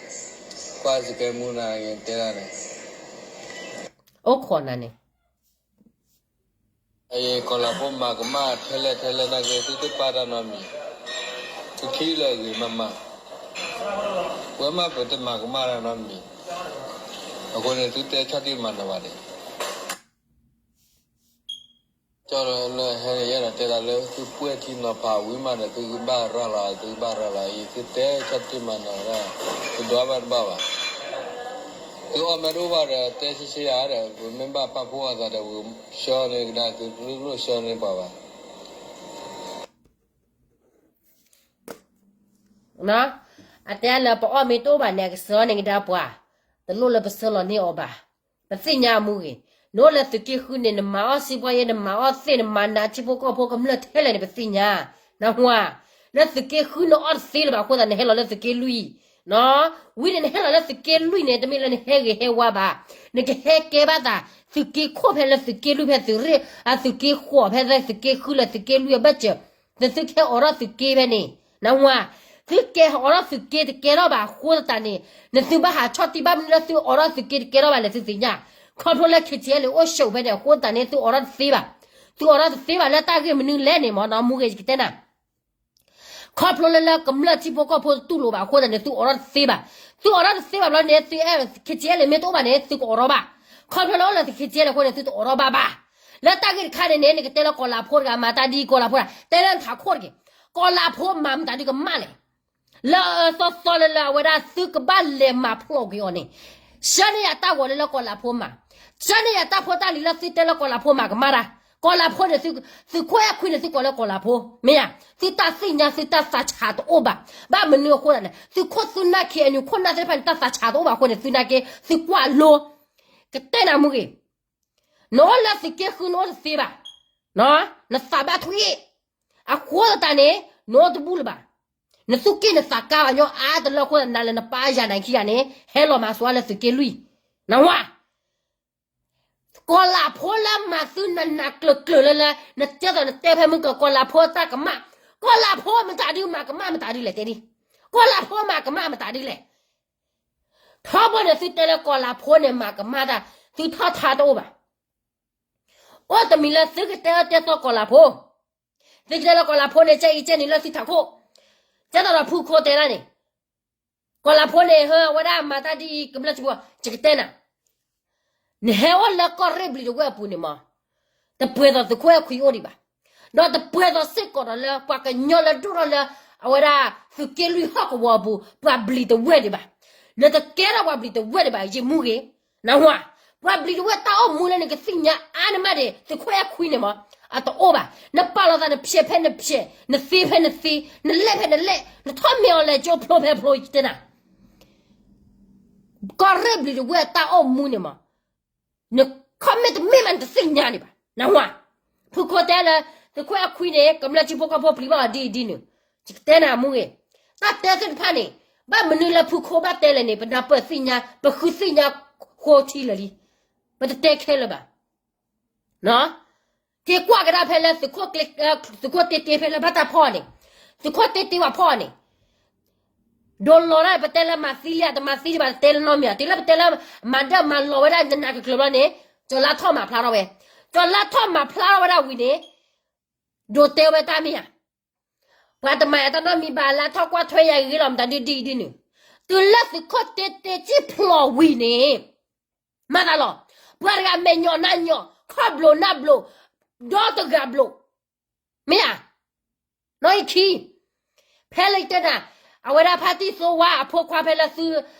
ကွၢ်စကဲမူနၤဂ့ၤတဲဒၣ်န့ၣ်, အိၣ်ခိးနၤန့ၣ်, အကီၤလၤဖိမၤကမၣ်ထဲလဲၣ်ထဲလဲၣ်နာ်က့ သုတပာ်တၢ်နီတမံၤ, သုထံၣ်လၢအဂ့ၤမးမး, ပဝဲမ့ၢ်ပတမၤကမၣ်တၢ်နီတမံၤ, အဃိန့ၣ် သုတဲဆီၣ်တံၢ်မၤနၢၤဘၣ်န့ၣ် ပ ကၠီလၢဟဲန့ၣ် ယအဲၣ်ဒိးတဲသးလၢ သုပှဲၤထံနီၤဖးဝံၤမးဒီး သုကဘၣ်ရၤလီၤ သုကဘၣ်ရၤလီၤအံၤ သုတဲဆီၣ်တံၢ်မၤနၢၤဒၣ် တဒွးဘၣ်တဘၣ်ဘၣ်. သုအီၣ်မ့ၢ်တအိၣ်ဘၣ်ဒီး တဲဆံဆံယၤဒီး ပမ့ၢ်ဘၣ်ပာ်ဖှိၣ်အသးဒီး ပကဆှၢန့ၢ်ကဒါ သုတလိၣ်ဆှၢန့ၢ်ပှၤဘၣ်. အတဲလၢပအီၣ်မ့ၢ်တအိၣ်ဘၣ်န့ၣ် အကဆှၢန့ၢ်ကဒါပှၤ, တလိၣ်လၢပဆှၢလီၤန့ၢ်အီၤဘၣ်. ပသ့ၣ်ညါမူဂ့ၤ, နအိၣ်လၢသုးက့ဃုန့ၣ် နမၤအီၣ်စံးပှၤယဲ နမၤအီၣ်သ့ၣ် နမၤနးထံဖိကီၢ်ဖိကမျၢၢ်ထဲလဲၣ်န့ၣ် ပသ့ၣ်ညါ, နၢ်ဟူဧါ. လၢသုးက့ဃုနအီၣ်တသ့လၢၤဘၣ်အဃိသတး နဟဲလီၤလၢသုးက့လွံၢ်, ဝံၤန့ၣ်နဟဲလီၤလၢသုးက့လွံၢ်န့ၣ် တမ့ၢ်လၢနဟဲဂ့ၤဟဲဝါဘၣ်, နကဟဲကဲဘၣ်သး သုးက့ခိၣ်ဖဲလၢသုးက့လွံၢ်ဖဲသုးရ့ၣ်, အသုးက့ဃိးဖဲသုးက့ဃုလၢသုးက့လွံၢ်အဘၢၣ်စၢၤ, သုသုကဟဲအိးထီၣ်သုးက့ဖဲန့ၣ်, နၢ်ဟူဧါ. သုကဲအိးထီၣ်သုးက့တကဲထီၣ်ဘၣ်အဃိသတးန့ၣ်, နသုဘၣ်ဟးဆီၣ်တံၢ်ဘၣ်မနုၤလၢသုအိးထီၣ်သုးက့တကဲထီၣ်ဘၣ်လဲၣ် သုသ့ၣ်ညါ, ခီဖျိလၢ KTLA အိၣ်ဆိးဖဲန့ၣ်အဃိသတးန့ၣ် သုအိးထီၣ်တသ့ဘၣ်. သုအိးထီၣ်တသ့ဘၣ်လၢတၢ်ဂ့ၢ်မနုၤလဲၣ်န့ၣ်မ့ၢ်နီၢ်မူဂ့ၤ ယကတဲနၤ ခီဖျိလၢလၢကမျၢၢ်ထံဖိကီၢ်ဖိတတူၢ်လိာ်ဘၣ်အဃိသတးန့ၣ် သုအိးထီၣ်တသ့ဘၣ်. သုအိးထီၣ်တသ့ဘၣ်ဘျီန့ၣ် သုအဲၣ် KTLA မ့ၢ်တအိၣ်ဘၣ်န့ၣ် သုကအိးထီၣ်ဘၣ်. ခီဖျိလၢအိၣ်လၢသု KTLA အဃိန့ၣ် သုတအိးထီၣ်ဘၣ်ဘၣ်. လၢတၢ်ဂ့ၢ်တခါန့ၣ်န့ၣ် နကတဲလၢကီၤလၤဖိတဂၤမၤတၢ်ဒ်အံၤ ကီၤလၤဖိတဂၤ တဲလၢနထးခိၣ်တက့ၢ်. ကီၤလၤဖိမၤမတၤဒုကမၣ်လဲၣ်. လၢအသီသီလၢလၢအဝဲဒၣ်သုကဘၣ်လဲၤမၤဖျိးကွံာ်အီၤန့ၣ်, ဆှၢန့ၢ်ယၤတၢ်ဂီၤလၢလၢကီၤလၤဖိမၤ, ဆှၢန့ၢ်ယၤတၢ်ဖိတၢ်လံၤလၢသုတဲလၢကီၤလၤဖိမၤကမၣ်တၢ်, ကီၤလၤဖိန့ၣ် သုးခိၣ်အဲၣ်ခွံန့ၣ် သုကိးလၢကီၤလၤဖိ, မ့ၢ်ဧါ, သုတၢ်သ့ၣ်ညါသုတၢ်သးဆးတအိၣ်ဘၣ်. ဘၣ်မနုၤအဃိသတးန့ၣ် သုးခိၣ်သုနၢ် KNU ခိၣ်နၢ်သ့ၣ်တဖၣ်န့ၣ် တၢ်သးဆးတအိၣ်ဘၣ်အဃိန့ၣ် သုနာ်က့ သုကွၢ်လိ, ကတဲနၤမူဂ့ၤ နအိၣ်လၢသုးက့ဃုနအိၣ်တသ့ဘၣ်, နသးဘၣ်ထွံၣ်, အဃိသတးန့ၣ် နအိၣ်တဘူၣ်လၢၤဘၣ်. နသူၣ်က့ၣ်နသးကါဘၣ်ညီအါတလၢအဃိသတး နၤလၢနပၢ်ယၤနၤခံဂၤန့ၣ် ဟဲလီၤမၤစိးလၢသုးက့လွံၢ်, နၢ်ဟူဧါ. ကီၤလၤဖိလၢမၤသုနးနးကျၢၤကျၢၤလၢလၢ နတဲသိးနတဲဖဲမုၢ်ကီၤ ကီၤလၤဖိတၢ်ကမၣ်, ကီၤလၤဖိမတၤဒုမၤကမၣ်မတၤဒုလဲၣ်တဲဒ်, ကီၤလၤဖိမၤကမၣ်မတၤဒုလဲၣ်. ထီဘိန့ၣ် သုတဲလၢကီၤလၤဖိန့ၣ် မၤကမၣ်တၢ် သုထီၣ်ထါတအိၣ်ဘၣ်. အိၣ်တမံၤလၢသုကတဲအၢတဲသီကီၤလၤဖိ, သုကတဲလၢကီၤလၤဖိန့ၣ် ကဲအံၤကဲနုာ်လၢသုထးခိၣ်, ကဲသိးဒီးဖုၣ်ခိၣ်တဲဒၣ်န့ၣ်, ကီၤလၤဖိန့ၣ် ဟၢဝဲဒၣ်မၤတၢ်ဒ်အံၤ ကမျၢၢ်ထံဖိ, ယကတဲနၤ, နဟဲအိၣ်လၢကီၢ်ရ့ၣ်ဘျံးတဝဲၢ်အပူၤန့ၣ်မး, တပှဲၤသိးသုးခိၣ်အဲၣ်ခွံအိၣ်ဒံးဘၣ်, ဒီးတပှဲၤသိးစ့ၢ်ကီးဒီးလၢပှၤကညီလၢဒိၣ်ထီၣ်လၢ အဝဲဒၣ်သုးက့လွံၢ်ဟီၣ်ကဝီၤအပူၤ ပှၤဘျံးတဝဲၢ်ဒံးဘၣ်. နတကဲထီၣ်ပှၤဘျံးတဝဲၢ်ဒံးဘၣ် ယမူဂ့ၤ, နၢ်ဟူဧါ. ပှၤဘျံးတဝဲၢ်တၢ်အိၣ်မူလၢနကသ့ၣ်ညါအါန့ၢ်မးဒံး သုးခိၣ်အဲၣ်ခွံန့ၣ်မး, အတအိၣ်ဘၣ်. နပာ်လီၤသး နဖျဲးဖဲနဖျဲး, နသ့ဖဲနသ့, နလဲၣ်ဖဲနလဲၣ်, နထီၣ်မ့ၢ်အီၤလဲၤကၠိဖျိဖဲဖျိ ယတဲနၤ ကီၢ်ရ့ၣ်ဘျံးတဝဲၢ်တၢ်အိၣ်မူန့ၣ်မး, နခီၣ်မ့ၢ်တမ့ၢ်မး နတသ့ၣ်ညါဒံးဘၣ်, နၢ်ဟူဧါ. ဖုၣ်ခိၣ်တဲလၢ သုးခိၣ်အဲၣ်ခွံန့ၣ် ကမျၢၢ်ထံဖိကီၢ်ဖိပျံၤဘၣ်အီၤဒ်အံၤဒ်နုၤ, ယကတဲနၤမူဂ့ၤ, တၢ်တဲသ့ၣ်တဖၣ်န့ၣ် ဘၣ်မနုၤလၢဖုၣ်ခိၣ်ဘၣ်တဲလဲၣ်န့ၣ် ပနၢ်ပၢၢ်သ့ၣ်ညါ ပဃုသ့ၣ်ညါဃိထံလၢာ်လံ, ပတတဲခဲလၢာ်ဘၣ်. က့ၤကွၢ်ကဒါဖဲလၢ သုးခိၣ်တ့တ့ဖဲလၢဘၣ်တၢ်ဖီၣ်န့ၣ်, သုးခိၣ်တ့တ့ဝဲဖီၣ်န့ၣ်, ဒိးလီၤဒၣ် ပတဲလၢမၤသံလံဧါ တမၤသံဒံးဘၣ် တတဲလၢနီတမံၤဧါ, တုၤလၢပတဲလၢ မၤဒၣ်မၤလီၤဝဲဒၣ်နးနးကျၢၤကျၢၤဘျီန့ၣ်, ကၠီၤလါထီၣ်မၤဖျါထီၣ်ဝဲ, ကၠီၤလါထီၣ်မၤဖျါထီၣ်ဝဲဒၣ်ဝံၤန့ၣ်, ဒိးတဲဝဲတၢ်မ့ၢ်ဧါ, ပှၤတမၤယၤတၢ်နီတမံၤဘၣ် လါထီၣ်ကွၢ်ထွဲယၤဂ့ၤလီၤ မတၤဒ်ဒ်အံၤဒ်နုၤ, တုၤလၢသုးခိၣ်တ့တ့ကံၣ်ဖျိးဝံၤန့ၣ် မၤသးလီၤ. ပှၤတဂၤမဲာ်ညိးနါညိး ခီၣ်ဘျိးနၢ်ဘျိး ဒီတဂၤဘျိး, မ့ၢ်ဧါ. နီၢ်အံၤခံ, ဖဲလၢယတဲနၤ, အဝဲဒၣ်ဖါတံၢ်သိဝါအဖိခွါဖဲလၢသု,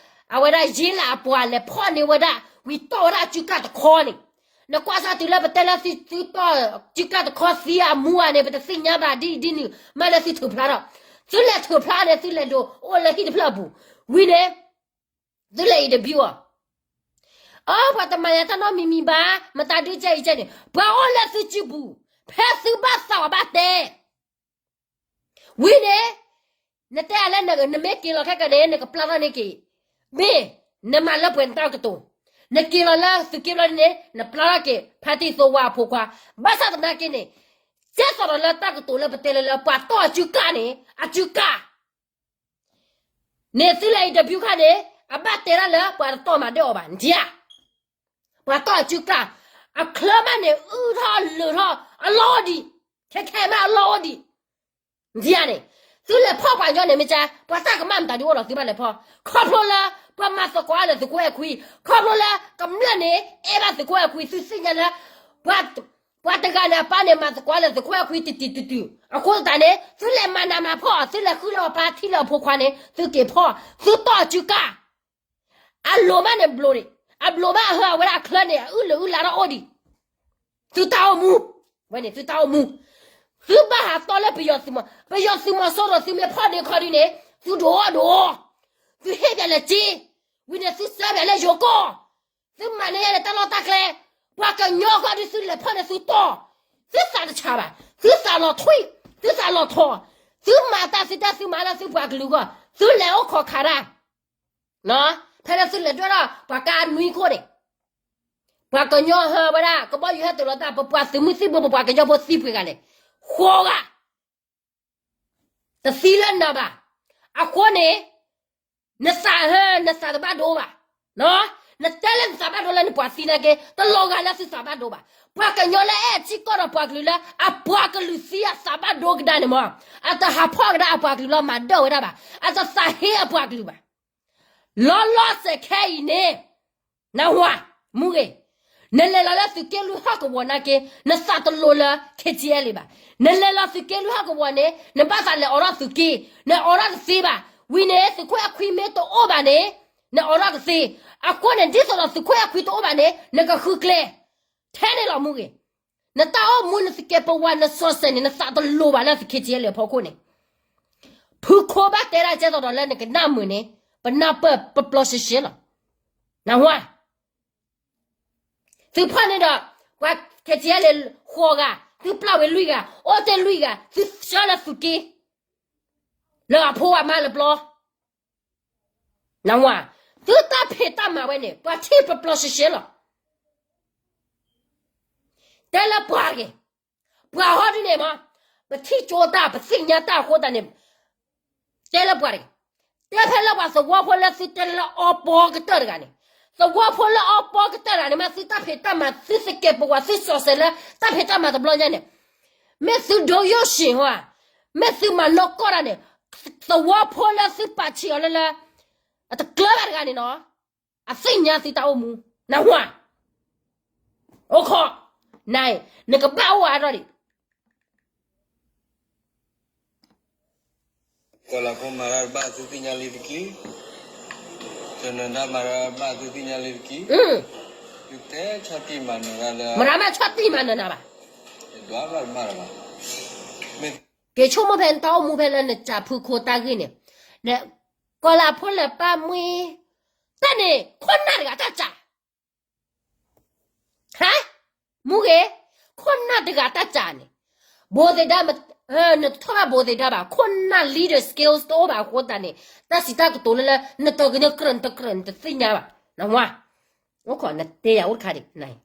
အဝဲဒၣ်ယ့လးအပှၤလဲၤဖီၣ်န့ၢ်ဝဲဒၣ် ဝံၤတီၢ်ဝဲဒၣ်အစုကၢ်တခီန့ၣ်, နကွၢ်စၢ်တုၤလၢပတဲလၢသုတီၢ်စုကၢ်တခီသံအမူအါန့ၣ် ပတသ့ၣ်ညါဘၣ်ဒ်အံၤဒ်နုၤ, မ့ၢ်လၢသုထုးဖျါထီၣ်, သုလဲၤထုးဖျါန့ၣ် သုလဲၤဒိးအိၣ်လၢဟံၣ်တဖျၢၣ်အပူၤ, ဝံၤန့ၣ် သုလဲၤ interview အီၤ အၢ ပှၤတမၤယၤတၢ်နီတမံၤမံၤဘၣ်, မတၤဒုကဲအံၤကဲန့ၣ် ပှၤအိၣ်လၢသုစုပူၤ, ဖဲသုဘၣ်သးဝဲဘၣ်တဲ, ဝံၤန့ၣ်, နတဲအလၢ နမ့ၢ်က့ၤလီၤခဲကနံၣ် နကပျၢ်ထီၣ်န့ၢ်က့ၤ, မ့ၢ်, နမၤလၢပှဲၤနတၢ်ကတိၤ, နက့ၤလီၤလၢသုးက့ဘျီန့ၣ် နပျၢ်ထီၣ်က့ၤ ဖါတံၢ်သိဝါအဖိခွါ, ဘၣ်ဆၣ်သနာ်က့န့ၣ်, ကဲသိးဒီးလၢတၢ်ကတိၤလၢပတဲလၢလၢ ပှၤတီၢ်အစုကၢ်န့ၣ် အစုကၢ် န့ၣ်သုလဲၤ interview ခါန့ၣ်, အဘၣ်တဲဒၣ်လၢပှၤတတီၢ်မၤဒၣ်အီၤဘၣ်, နထံၣ်ဧါ. ပှၤတီၢ်အစုကၢ်, အချၢမးန့ၣ် အုၣ်ထီၣ်လၢာ်ထီၣ်အလီၢ်ဒံး, ခဲခဲမးအလီၢ်ဒံး, နထံၣ်ဧါန့ၣ်, သုလဲၤဖီၣ်ပှၤညီန့ၣ်မ့ၢ်ကါ, ပှၤတၢ်ကမၣ်မတၤဒုအိၣ်ဒီးသုဘၣ်လဲၤဖီၣ်, ခီဖျိလၢ, ပှၤမၤသကိးအါလၢသုးခိၣ်အဲၣ်ခွံ, ခီဖျိလၢကမျၢၢ်န့ၣ် အဲၣ်ဘၣ်သုးခိၣ်အဲၣ်ခွံ သုသ့ၣ်ညါလၢ, ပှၤ ပှၤတဂၤန့ၣ် အပၢ်န့ၣ်မၤသကိးလၢသုးခိၣ်အဲၣ်ခွံတတုၤတတုၤ, အဃိသတးန့ၣ် သုလဲၤမၤနးမၤဖှီၣ်, သုလဲၤဃုလၢပၢ်ထံလၢအဖိခွါန့ၣ် သုက့ၤဖှီၣ်, သုတီၢ်စုကၢ်, အလိၤမးန့ၣ်ဘျိးန့ၣ်, အဘျိးမးအဟၢအဝဲဒၣ်အချၢန့ၣ် အအုၣ်လၢအုၣ်လါထီၣ်အိၣ်ဒံး, သုတၢ်အိၣ်မူ, ဝဲန့ၣ်သုတၢ်အိၣ်မူ, သုဘၣ်ဟးတီလၢပယီၤသုးမီၤ, ပယီၤသုးမီၤစိရိၤသုမ့ၢ်ဖီၣ်န့ၢ်ခီဒုန့ၣ် သုဒိးအီၣ်ဒိးအီ, သုဟ့ၣ်ပၠးလဲၤစ့, ဝံၤန့ၣ်သုစၢပၠးလၢယိၤကီၢ် သုမၤန့ၢ်ယၤန့ၣ်တၢ်လီၢ်တၢ်ကျဲ, ပှၤကညီခီဒုသုလဲၤဖီၣ်န့ၢ်သုတီၢ်, သုသးတဆးဘၣ်, သုသးလီၤထွံၣ်, သုသးလီၤထီၣ်, သုမၤတၢ်သုတၢ်သုမၤလၢသုပှၤကလုာ်ဂီၢ်, သုလဲၤအိၣ်ခိးခးတၢ်, ဖဲလၢသုလဲၤဒွဲၣ်ထီၣ်ပှၤကါနွံခိၣ်န့ၣ်, ပှၤကညီဟၢဝဲဒၣ် ကဘီယူၤဟဲတုၤလီၤတၢ် ပပှၤသုးမုၢ်သံၣ်ဘိ ပပှၤကညီဖိသံပှ့ၤဂၤလဲၣ်, ဃိးဂၤ တသံလၢနၤဘၣ်. အဃိန့ၣ် နသးဟၢ နသးတဘၣ်ဒိဘၣ်. နတဲလၢနသးဘၣ်ဒိလၢနပှၤသံနာ်က့ တလီၤဂာ်လၢသုသးဘၣ်ဒိဘၣ်. ပှၤကညီလၢအဲၣ်ထံကီၢ်ဒီးပှၤကလုာ်လၢ အပှၤကလုာ်သံအသးဘၣ်ဒိကဒါန့ၣ်မ့ၢ် အတဟးဖီၣ်ကဒါအပှၤကလုာ်လီၤ မၤဒၢၣ်ဝဲဒၣ်ဘၣ်. အတသးဟ့အပှၤကလုာ်ဘၣ်. လီၤလီၤဆဲးခဲအံၤန့ၣ် နၢ်ဟူဧါ, မူဂ့ၤ, နလဲၤလီၤလၢသုးက့လွံၢ်ဟီၣ်ကဝီၤနာ်က့ နသးတလိၤလၢ ခဲကဲလံဘၣ်. နလဲၤလီၤသုးက့လွံၢ်ဟီၣ်ကဝီၤန့ၣ် နဘၣ်သးလဲၤအိးထီၣ်သုးက့, နအိးထီၣ်တသ့ဘၣ်. ဝံၤန့ၣ် သုးခိၣ်အဲၣ်ခွံမ့ၢ်တအိၣ်ဘၣ်န့ၣ် နအိးထီၣ်တသ့. အဃိန့ၣ် ဒ်သိးဒီးသုးခိၣ်အဲၣ်ခွံတအိၣ်ဘၣ်န့ၣ် နကဃုကျဲ ထဲန့ၣ်လီၤမူဂ့ၤ. နတၢ်အိၣ်မူနသကဲးပဝးနစီၤစဲးန့ၣ် နသးတလိၤဘၣ်လၢသုး ခဲကဲလံ အဖီခိၣ်န့ၣ် ဖုခိၣ်ဘၣ်တဲဒၣ်ကဲသိးဒီးလၢနကနၣ်မုာ်န့ၣ် ပနၢ်ပၢၢ်ပပျီရှဲရှဲလီၤ. နၢ်ဟူဧါ, သုဖီၣ်န့ၢ်ဒီး ပှၤ ခဲကဲလံ ဃိးဂၤ, သုပျၢ်ဝဲလွံၢ်ဂၤ, အိၣ်တ့ၢ်လွံၢ်ဂၤ, သုဆှၢလၢသုးက့ လၢအဖိအမါလၢပျီ နၢ်ဟူဧါ, သုတၢ်ဖံးတၢ်မၤဝဲန့ၣ် ပှၤထံၣ်ပပျီရှဲရှဲလီၤ. တဲလၢပှၤတဂ့ၤ, ပှၤဟီဒုန့ၣ်မ့ၢ် ပထံၣ်ကၠိတၢ် ပသ့ၣ်ညါတၢ်အဃိသတးန့ၣ် တဲလၢပှၤတဂ့ၤ, တဲဖဲလၢပှၤသဝီဖိလၢသုတဲလၢအီပီကတၢၢ်တဂၤန့ၣ်, သဝီဖိလၢအီပီကတၢၢ်တဂၤန့ၣ်မ့ၢ်သုတၢ်ဖံးတၢ်မၤ သုသကဲးပဝး သုစီၤစဲးလၢတၢ်ဖံးတၢ်မၤတဘျီညါန့ၣ်, မ့ၢ်သုဒိယိၣ်ၡ့ၣ်ဟီဧါ, မ့ၢ်သုမၤနီၢ်ကီၢ်တၢ်န့ၣ်, သဝီဖိလၢသုပာ်ဆံးအီၤလၢလၢ အတကျၢၤဘၣ်တဂၤန့ၣ်နီၤ, အသ့ၣ်ညါသုတၢ်အိၣ်မူ, နၢ်ဟူဧါ, အိၣ်ခိး, နၤအံၤ နကဘၣ်အိၣ်အါထီၣ်ဒံး ကီၤလၤဖိမၤတၢ်တဘၣ်သုသ့ၣ်ညါလံတက့ၢ်, ကနၤဒါမၤတၢ်တဘၣ်သုသ့ၣ်ညါလံတက့ၢ်, ယတဲဆီၣ်တံၢ်မၤနၢၤတၢ်လၢ မတၤမ့ၢ်ဆီၣ်တံၢ်မၤနၢၤနၤဘၣ်, ဒွးဘၣ်တဘၣ်လၢၤဘၣ်, က့ၤဆိကမိၣ်ဖဲနတၢ်အိၣ်မူဖဲလၢနစံးဖုခိၣ်တၢ်ဂ့ၢ်န့ၣ်, ကီၤလၤဖိလဲၤပာ်မှံ တၢ်န့ၣ် ခိၣ်နၢ်တဂၤတၢ်စံး ဟါ, မူဂ့ၤ, ခိၣ်နၢ်တဂၤတၢ်စံးန့ၣ်, ဘိသ့ၣ်ဒါ, နတထီၣ်ဘၣ်ဘိသ့ၣ်ဒါဘၣ်, ခိၣ်နၢ် leader skills တအိၣ်ဘၣ်အဃိသတးန့ၣ်, တၢ်စံးတၢ်ကတိၤလၢလၢ နတကြၢးနကြၢး နတသ့ၣ်ညါဘၣ်, နဝါ, အိၣ်ခိး နတဲယၤအိၣ်တခါဒံး,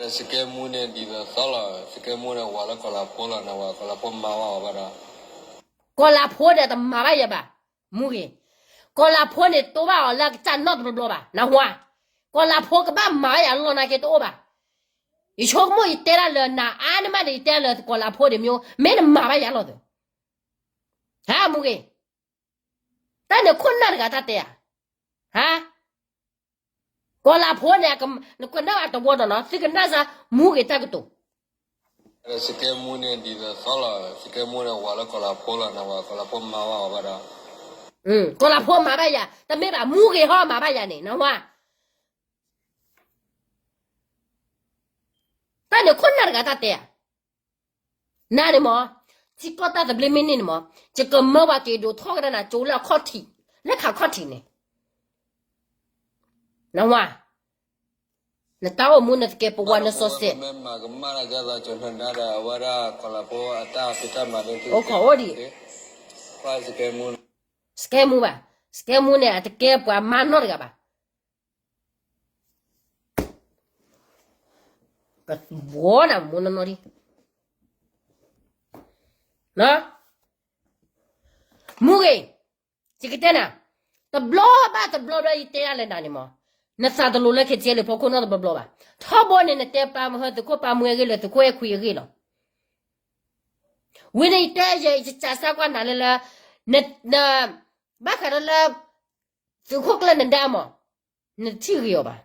န စကဲမူန့ၣ်ဒ်သိးသီလီၤ, စကဲမူန့ၣ်ဝၤလၢကီၤလၤဖိလီၤ, နဝၤကီၤလၤဖိမၤဝဲအီၤဘၣ်ဒီး, ကီၤလၤဖိန့ၣ်တမၤဘၣ်ယၤဘၣ်, မူဂ့ၤ, ကီၤလၤဖိန့ၣ်တိဘၣ်အီၤလၢအကစၢ်နီတဘျီဘျီဘၣ်, နဝါ, ကီၤလၤဖိကဘၣ်မၤဘၣ်ယၤလီၤနာ်က့တအိၣ်ဘၣ်, ယဆိကမိၣ်ယတဲဒၣ်လၢနၤအါန့ၢ်မးန့ၣ် ယတဲလၢကီၤလၤဖိန့ၣ်မ့ၢ် မ့ၢ်နမၤဘၣ်ယၤလီၤသ့, ဟါ မူဂ့ၤ, တၢ်န့ၣ်ခိၣ်နၢ်တဂၤတၢ်တဲဧါ, ဟါ ကီၤလၤဖိန့ၣ်, နကနၣ်အတဝီဒီးနီၤ, သုကနၣ်စၢ် မူဂ့ၤတၢ်ကတိၤ, စကဲမူန့ၣ်ဒ်သိးသီလီၤ, စကဲမူန့ၣ် ဝၤလၢကီၤလၤဖိလီၤ, နဝၤကီၤလၤဖိမၤဝဲအီၤဘၣ်ဒီး, ကီၤလၤဖိမၤဘၣ်ယၤ, တမ့ၢ်ဘၣ် မူဂ့ၤဟီမၤဘၣ်ယၤန့ၣ် နဝါ တၢ်န့ၣ်ခိၣ်နၢ်တဂၤတၢ်တဲဧါ, နၤန့ၣ်မ့ၢ်, ထံကီၢ်တၢ်သဘျ့မ့ၢ်န့ၢ်န့ၣ်မ့ၢ်, ယကမၢဝၤက့ၤဒိးထီၣ်ကဒါနၤကၠိလၢအခီၣ်ထံး, လၢခးခီၣ်ထံးန့ၣ်, နဝါ, နတၢ်အိၣ်မူနသကဲးပဝးနစီၤစဲး, အိၣ်ခိးအိၣ်ဒံး, စကဲမူဘၣ်, စကဲမူန့ၣ် အတကဲပှၤမၤနီတဂၤဘၣ် ကဘီနၤမူနီၢ်နီၢ်ဒံး, မူဂ့ၤ, ယကတဲနၤ, တဘျီဘၣ်တဘျီဘျီယတဲဒၣ်လၢနၤန့ၣ်မ့ၢ်, နသးတလိၤလၢ ခဲကဲလံ ဖီခိၣ်နီတဘျီဘျီဘၣ်, ထီဘိန့ၣ် နတဲပာ်မဟၢသုးခိၣ်ပာ်မူအဂ့ၢ်လၢသုးခိၣ်အဲၣ်ခွံအဂ့ၢ်လီၤ, ဝံၤန့ၣ်ယတဲယဲ ယစးစၢ်ကွၢ်နၤလၢလၢ, ဘၣ်ဃးဒီးလၢ သုးခိၣ်ကျၢၢ်နဒါမ့ၢ်, နတထံၣ်ဂ့ၤအီၤဘၣ်,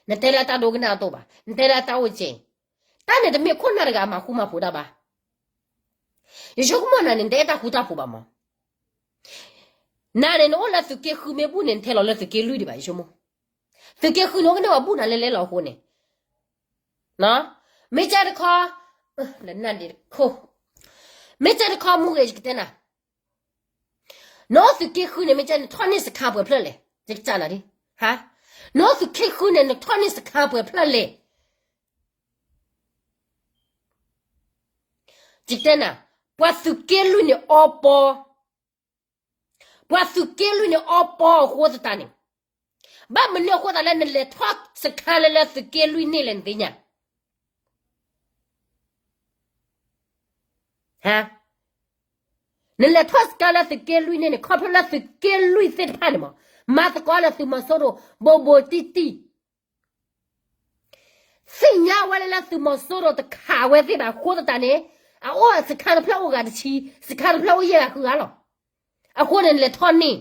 နတဲလၢတၢ်ဒိကနၣ်အသိးဘၣ်, နတဲလၢတၢ်အိၣ်ကဲ, တၢ်န့ၣ်တမ့ၢ်ခိၣ်နၢ်တဂၤအမၤဃူမၤဖိးတၢ်ဘၣ်. ယဆိကမိၣ်နၤန့ၣ် နတအဲၣ်တၢ်ဃူတၢ်ဖိးဘၣ်မး. နၤန့ၣ် နအိၣ်လၢသုးက့ဃုမ့ၢ်ဘူၣ်န့ၣ် နထဲလီၤလၢသုးက့လွံၢ်ဒံးဘၣ် ယဆိကမိၣ်. သုးက့ဃုန့ၣ် အိၣ်ကန့ၢ်ဝဲဘူၣ်နၤလဲၣ်လဲၣ်လီၤအဃိန့ၣ်, မ့ၢ်ကဲတခီ, လၢနၢ်ဒ့တခိၣ်, မ့ၢ်ကဲတခီမူဂ့ၤ ယကတဲနၤ, နအိၣ်သုးက့ဃုန့ၣ် မ့ၢ်ကဲနထီၣ်န့ၢ်စခါပှဲၤဖျၢၣ်လဲၣ်, ယကစၢ်နၤဒ်, နအိၣ်သုးက့ဃုန့ၣ် နထီၣ်န့ၢ်စခါပှဲၤဖျၢၣ်လဲၣ်. ယကတဲနၤ, ပှၤသုးက့လွံၢ်န့ၣ်အီပီ, ပှၤသုးက့လွံၢ်န့ၣ်အီပီအဃိသတးန့ၣ်, ဘၣ်မနုၤအဃိသတးလၢနလဲၤထီၣ်စခါလၢလၢသုးက့လွံၢ်န့ၣ်လဲၣ် နသ့ၣ်ညါ နလဲၤထီၣ်စခါလၢသုးက့လွံၢ်န့ၣ်န့ၣ် ခီဖျိလၢသုးက့လွံၢ်သ့ၣ်တဖၣ်န့ၣ်မး, မၤသကိးလၢသုးမီၤစိရိၤ ဘိးဘိးတံၢ်တံၢ်, သ့ၣ်ညါဝဲလၢလၢသုးမီၤစိရိၤတခးဝဲသ့ၣ်ဘၣ်အဃိသတးန့ၣ်, အအိၣ်စခါတဖျၢၣ်အိၣ်ဂၤတဆံ, စခါတဖျၢၣ်အိၣ်ယဲၢ်ဂၤဃုဂၤလီၤ. အဃိန့ၣ်နလဲၤထီၣ်န့ၣ်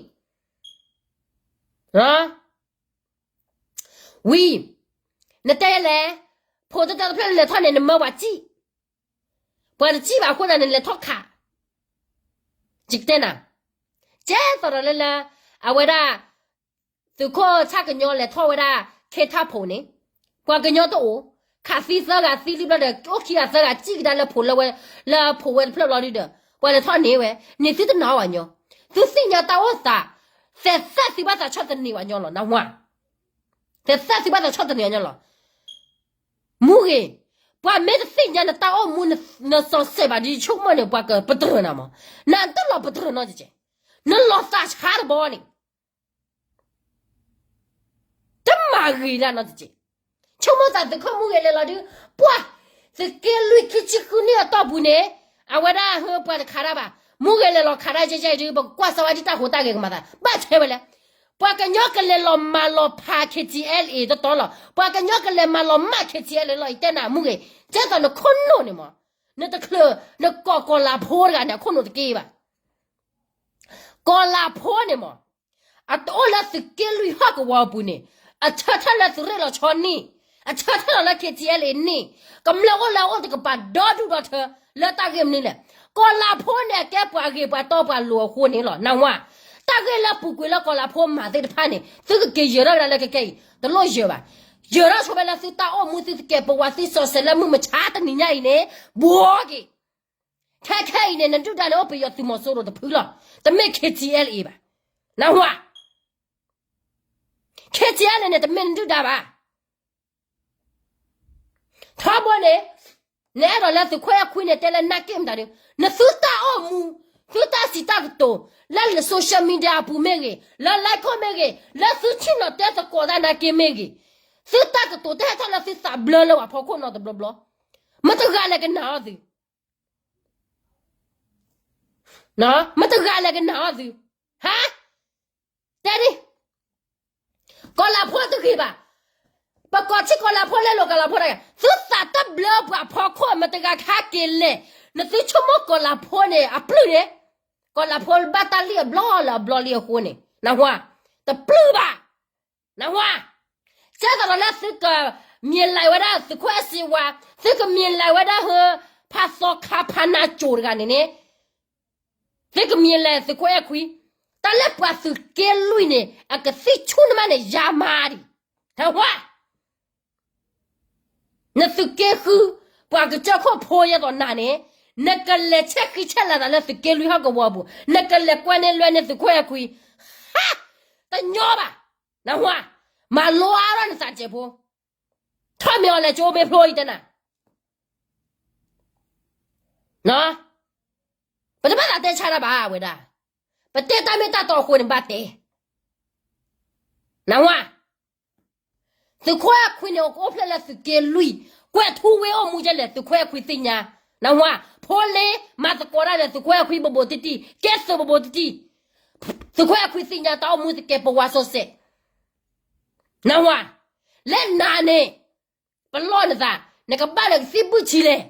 ဝံၤ, နတဲလဲၣ်, ဖိတတၢတဖျၢၣ်နလဲၤထီၣ်န့ၣ် နမၢပှၤစံၣ်, ပှၤတစံၣ်ဘၣ်အဃိသတးန့ၣ် နလဲၤထီၣ်ခး, ယကတဲနၤ, ကဲသိးဒီးလၢလၢ, အဝဲဒၣ်, သုးခိၣ်ဆၣ်ကညီလဲၤထီၣ်ဝဲဒၣ် ခ့ထၣ်ဖိးန့ၣ်, ပှၤကညီတအိၣ်, ခးသံသၢဂၤသံလံဘျီဒီး အိၣ်ခံဂၤသၢဂၤစံၣ်ကဒါလၢဖိးလၢဝဲ, လၢဖိးဝဲတဖျၢၣ်ဘျီဒုဒီး ပှၤလဲၤထီၣ်န့ၢ်ဝဲ, န့ၣ်သုတနာ်အီၤဘၣ်ညီ, သုသ့ၣ်ညါတၢ်အိၣ်သး, သဲးသၣ်သုဘၣ်သးဆီၣ်သနံးဝဲညီလီၤ နဝါ, သဲးသၣ်သုဘၣ်သးဆီၣ်သနံးဝဲညီလီၤ. မူဂ့ၤ, ပှၤမ့ၢ်တသ့ၣ်ညါနတၢ်အိၣ်မူ, နစီၤစဲးဘၣ်ဒီး ယဆိကမိၣ်န့ၣ် ပှၤကပတြၢၤနၤမး, နတလီၤပတြၢၤနီတကဲး, နလီၤသးဆါတဘီန့ၣ် တမၤဂ့ၤဒၣ်နီတစဲး. ဆိကမိၣ်သးသုးခိၣ်မူဂ့ၤလဲၤလီၤဒုး, ပှၤ, သုးက့လွံၢ်ခံဆံဃုနံၣ်အတီၢ်ပူၤန့ၣ်, အဝဲဒၣ်ဟၢပှၤတခးတၢ်ဘၣ်, မူဂ့ၤလဲၤလီၤခးတၢ်ယဲၢ်ယဲၢ်ဒုး ပကကွၢ်စၢၤဝဲဒ်တၢ်ဟူးတၢ်ဂဲၤကမၤသး, ဘၣ်ဆဲဝဲလဲၣ်. ပှၤကညီကလဲၤလီၤမၤလီၤဖး ခ့ထံအဲလ်အ့ တတီလီၤ, ပှၤကညီကလဲၤမၤလီၤမၢ် ခ့ထံအဲလ်အ့ လီၤ ယတဲနၤမူဂ့ၤ, ကဲသိးနခိၣ်နူာ်န့ၣ်မး, နတချုး, နကိးကီၤလၤဖိတဂၤန့ၣ် အခိၣ်နူာ်တက့ၢ်ဘၣ်. ကီၤလၤဖိန့ၣ်မး, အတအိၣ်လၢသုးက့လွံၢ်ဟီၣ်ကဝီၤအပူၤန့ၣ်, အဆၢထၢၣ်လၢသုးရ့ၣ်လီၤဆီန့ၣ်, အဆၢထၢၣ်လီၤလၢ ခ့ထံအဲလ်အ့န့ၣ်, ကမျၢၢ်အိၣ်လၢအအိၣ်တကပၤဒီဒူၣ်ဒီထၢ, လၢတၢ်ဂ့ၢ်မနုၤလဲၣ်. ကီၤလၤဖိန့ၣ် အကဲပှၤဂ့ၤပှၤတီပှၤလိၤအဃိန့ၣ်လီၤ နဝါ, တၢ်ဂ့ၢ်လၢပူၤကွံာ်လၢကီၤလၤဖိမၤသ့ၣ်တဖၣ်န့ၣ် သုကက့ၤယၢၤထီၣ်ကဒါလၢခဲခဲအံၤ တလိၣ်ယၢၤဘၣ်. ယၢၤထီၣ်ဆိဖဲလၢသုတၢ်အိၣ်မူသုသကဲးပဝးသုစီၤစဲးလၢမုၢ်မဆါတနံၤညါအံၤန့ၣ်, ဘှီက့ၤ ခဲခဲအံၤန့ၣ် နဒုၣ်ဒါန့ၣ် အိၣ်ပယီၤသုးမီၤစိရိၤတဖုလီၤ, တမ့ၢ် ခ့ထံအဲလ်အ့ ဘၣ်, နဝါ, ခ့ထံအဲလ်အ့န့ၣ် တမ့ၢ်နဒုၣ်ဒါဘၣ်. ထီဘိန့ၣ်, နအဲၣ်ဒိးလၢသုးခိၣ်အဲၣ်ခွံန့ၣ် တဲလၢနၢ်က့ၣ်မတၤဒုး, နသုတၢ်အိၣ်မူ, သုတၢ်စံးတၢ်ကတိၤ, လၢ social media အပူၤမ့ၢ်ဂ့ၤ, လၢ live ခိၣ်မ့ၢ်ဂ့ၤ, လၢသုဆ့ၣ်နီၤတဲသကိးတၢ်နၢ်က့ၣ်မ့ၢ်ဂ့ၤ, သုတၢ်ကတိၤတဟဲထီၣ်လၢသုသးဘျၢလၢပှၤဖီခိၣ်နီတဘျီဘျီ, မတဂၤလဲၤကနာ်အီၤသု မတဂၤလဲၤကနာ်အီၤသု, ဟါ, တဲဒ်, ကီၤလၤဖိတဂ့ၤဘၣ်, ပကိးထံကီၤလၤဖိလဲလိာ်ကီၤလၤဖိတဂၤ, သုသးတဘျၢပှၤဖီခိၣ်မတဂၤခါက့ၤလဲၣ်, နသုဆိကမိၣ်ကီၤလၤဖိန့ၣ် အပျုၢ်န့ၣ်, ကီၤလၤဖိဘၣ်တၢ်လံၣ်အဘျီလၢအဘျီလံအဃိန့ၣ်, နဝါ, တပျုၢ်ဘၣ်, နဝါ, ကဲသိးဒီးလၢသုကမံၤလဲၤဝဲဒၣ်သုးခိၣ်အဲၣ်စ့ဝါ, သုကမံၤလဲၤဝဲဒၣ်ဟၢ, ဖးသီခါဖးနးကိၤတဂၤန့ၣ်န့ၣ်, သုကမံၤလဲၤသုးခိၣ်အဲၣ်ခွံ, တၢ်လၢပှၤသုးက့လွံၢ်န့ၣ် အကသံၣ်ဆူၣ်နမးန့ၣ် ယၤမၤဒံး, နဝါ, နသုးက့ဃု, ပှၤကစၢၢ်ခိၣ်ဖိယဲသိးနၤန့ၣ်, နကလဲၤဆဲးဃံဆဲးလၤသးလၢသုးက့လွံၢ်ဟီၣ်ကဝီၤပူၤ, နကလဲၤကွဲန့ၢ်လွဲန့ၢ်သုးခိၣ်အဲၣ်ခွံ, ဟါ, တညီဘၣ်, နဝါ, မၤလိအါထီၣ်နသးစဲးဖိ, ထီၣ်မ့ၢ်အီၤလဲၤကၠိမ့ၢ်ဖျိအံၤတဲနၤ ပတဘၣ်သးတဲဆါတၢ်ဘၣ်ဝဲဒၣ်, ပတဲတၢ်မ့ၢ်တၢ်တီအဃိန့ၣ်ဘၣ်တဲ, နဝါ, သုးခိၣ်အဲၣ်ခွံန့ၣ် ကအိၣ်ဖျဲၣ်လၢသုးက့လွံၢ်, ကွဲးထူဝ့အိၣ်မူယဲလဲၣ် သုးခိၣ်အဲၣ်ခွံသ့ၣ်ညါ, နဝါ, ဖိလ့မၤသကိးတၢ်ဒီးသုးခိၣ်အဲၣ်ခွံဘိးဘိးတံၢ်တံၢ်, ကဲသုးဘိးဘိးတံၢ်တံၢ်, သုးခိၣ်အဲၣ်ခွံသ့ၣ်ညါတၢ်အိၣ်မူသကဲးပဝးစီၤစဲး, နဝါ, လၢနၤန့ၣ်, ပလီၢ်နသး, နကဘၣ်လၢကသံၣ်ဘုၣ်ဆံလဲၣ်,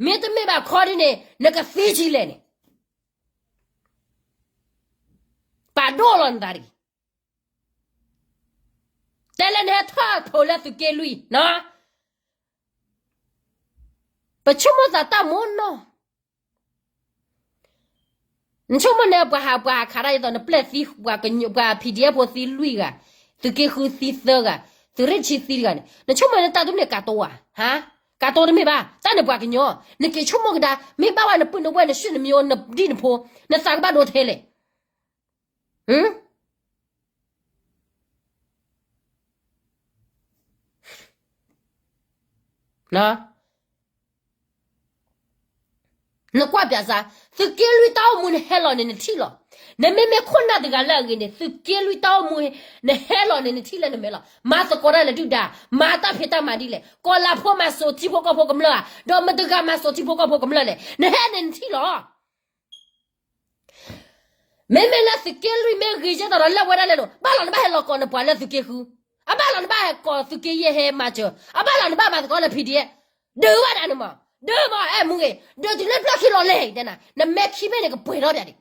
မ့တမ့ၢ်ဘၣ်ခီဒ်န့ၣ် နကသံဆံလဲၣ်န့ၣ်, ပာ်ဒိၣ်လီၤနသးတဂ့ၤ, တဲလၢနဟဲထီၣ်ဖိးလၢသုးက့လွံၢ်နီၤ, ပဆိကမိၣ်သးတၢ်မ့ၢ်နီၢ်, နဆိကမိၣ်န့ၣ် ပှၤဟးပှၤဟးခးတၢ်ဒ်သိး နပျဲၢ်သံ ပှၤ PDF ဖိသံလွံၢ်ဂၤ, သုးက့ဃုသံသၢဂၤ, သုးရ့ၣ်ဆံသံတဂၤန့ၣ် နဆိကမိၣ်န့ၣ် တၢ်တမ့ၢ်ကးတိၤဧါ, ဟါ, ကးတိၤတမ့ၢ်ဘၣ်, တၢ်န့ၣ်ပှၤကညီ, နက့ၤဆိကမိၣ်ကဒါ, မ့ၢ်ဘၣ်ဝဲနပုၢ်နဝဲၢ်နဆွေနမျိုး နဒံၣ်နဖိ, နသးကဘၣ်ဒိထဲလဲၣ်. နကွၢ်ပၠးစၢ်, သုးက့လွံၢ်တၢ်အိၣ်မူနဟဲလီၤန့ၣ်နထံၣ်လီၤ. နမ့မ့ၢ်ခိၣ်နၢ်တဂၤလၢအဂ့ၤန့ၣ် သုးက့လွံၢ်တၢ်အိၣ်မူ နဟဲလီၤန့ၣ် နထံၣ်လၢနမဲာ်လီၤ. မၤသကိးတၢ်လၢဒုၣ်ဒါ, မၤတၢ်ဖံးတၢ်မၤဒ်လဲၣ်, ကီၤလၤဖိမၤစိာ်ထံဖိကီၢ်ဖိကမျၢၢ်ဧါ, ဒီးမတၤတဂၤမၤစိာ်ထံဖိကီၢ်ဖိကမျၢၢ်လဲၣ်, နဟဲန့ၣ်နထံၣ်လီၤ. မ့မ့ၢ်လၢသုးက့လွံၢ်မ့ၢ်ဂ့ၤကဲသိးဒီး လၢဝဲဒၣ်လဲၣ်ဒီး ဘၣ်လီၤနဘၣ်ဟဲလီၤကိးနပှၤလၢသုးက့ဃု, အဘၣ်လီၤနဘၣ်ဟဲကိးသုးက့ယဲၢ်ဟဲမၤစၢၤ, အဘၣ်လီၤနဘၣ်မၤသကိးလၢ PDF, ဒုးဘၣ်ဒၣ်န့ၣ်မး, ဒုးမး အဲၣ်မူဂ့ၤ, ဒုးတုၤလၢပျီၢ်ခံလီၤလဲၣ်တဲနၤ, နမဲာ်ခံဘ့ၣ်န့ၣ်ကပှဲၤထီၣ်ပၠးဒံး.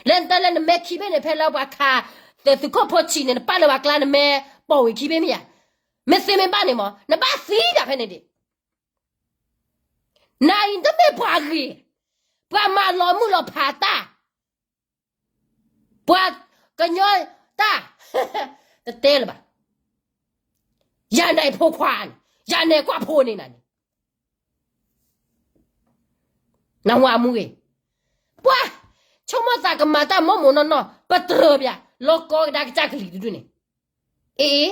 လၢနတဲလၢနမဲာ်ခံဘ့ၣ်န့ၣ် ဖဲလၢပှၤခး သုးခိၣ်ဖိဆံးန့ၣ် နပာ်လၢပှၤကျါ နမဲာ်ပိာ်ဝံၤခံဘ့ၣ်မ့ၢ်ဧါ, မ့ၢ်သ့မ့ၢ်ဘၣ်န့ၣ်မး နဘၣ်သံဒၣ်ဖဲန့ၣ်ဒံး. နအံၤတမ့ၢ်ပှၤဂ့ၤ, ပှၤမၤလီၤမုၢ်လီၤဖးတၢ်, ပှၤကညီတၢ်, တတဲလၢၤဘၣ်, ယၤန့ၣ်ဖိခွါန့ၣ်, ယၤန့ၣ်ကွၢ်ဖိန့ၣ်နၤန့ၣ်, နဝၤမူဂ့ၤ, ပှၤ, ဆိကမိၣ်သးကမၤတၢ်မ့ၢ်မ့ၢ်နီၢ်နီၢ် ပတြၢၤပၠး လီၤကီကဒါကစၢ်ကလံၤတဒူၣ်န့ၣ်, အ့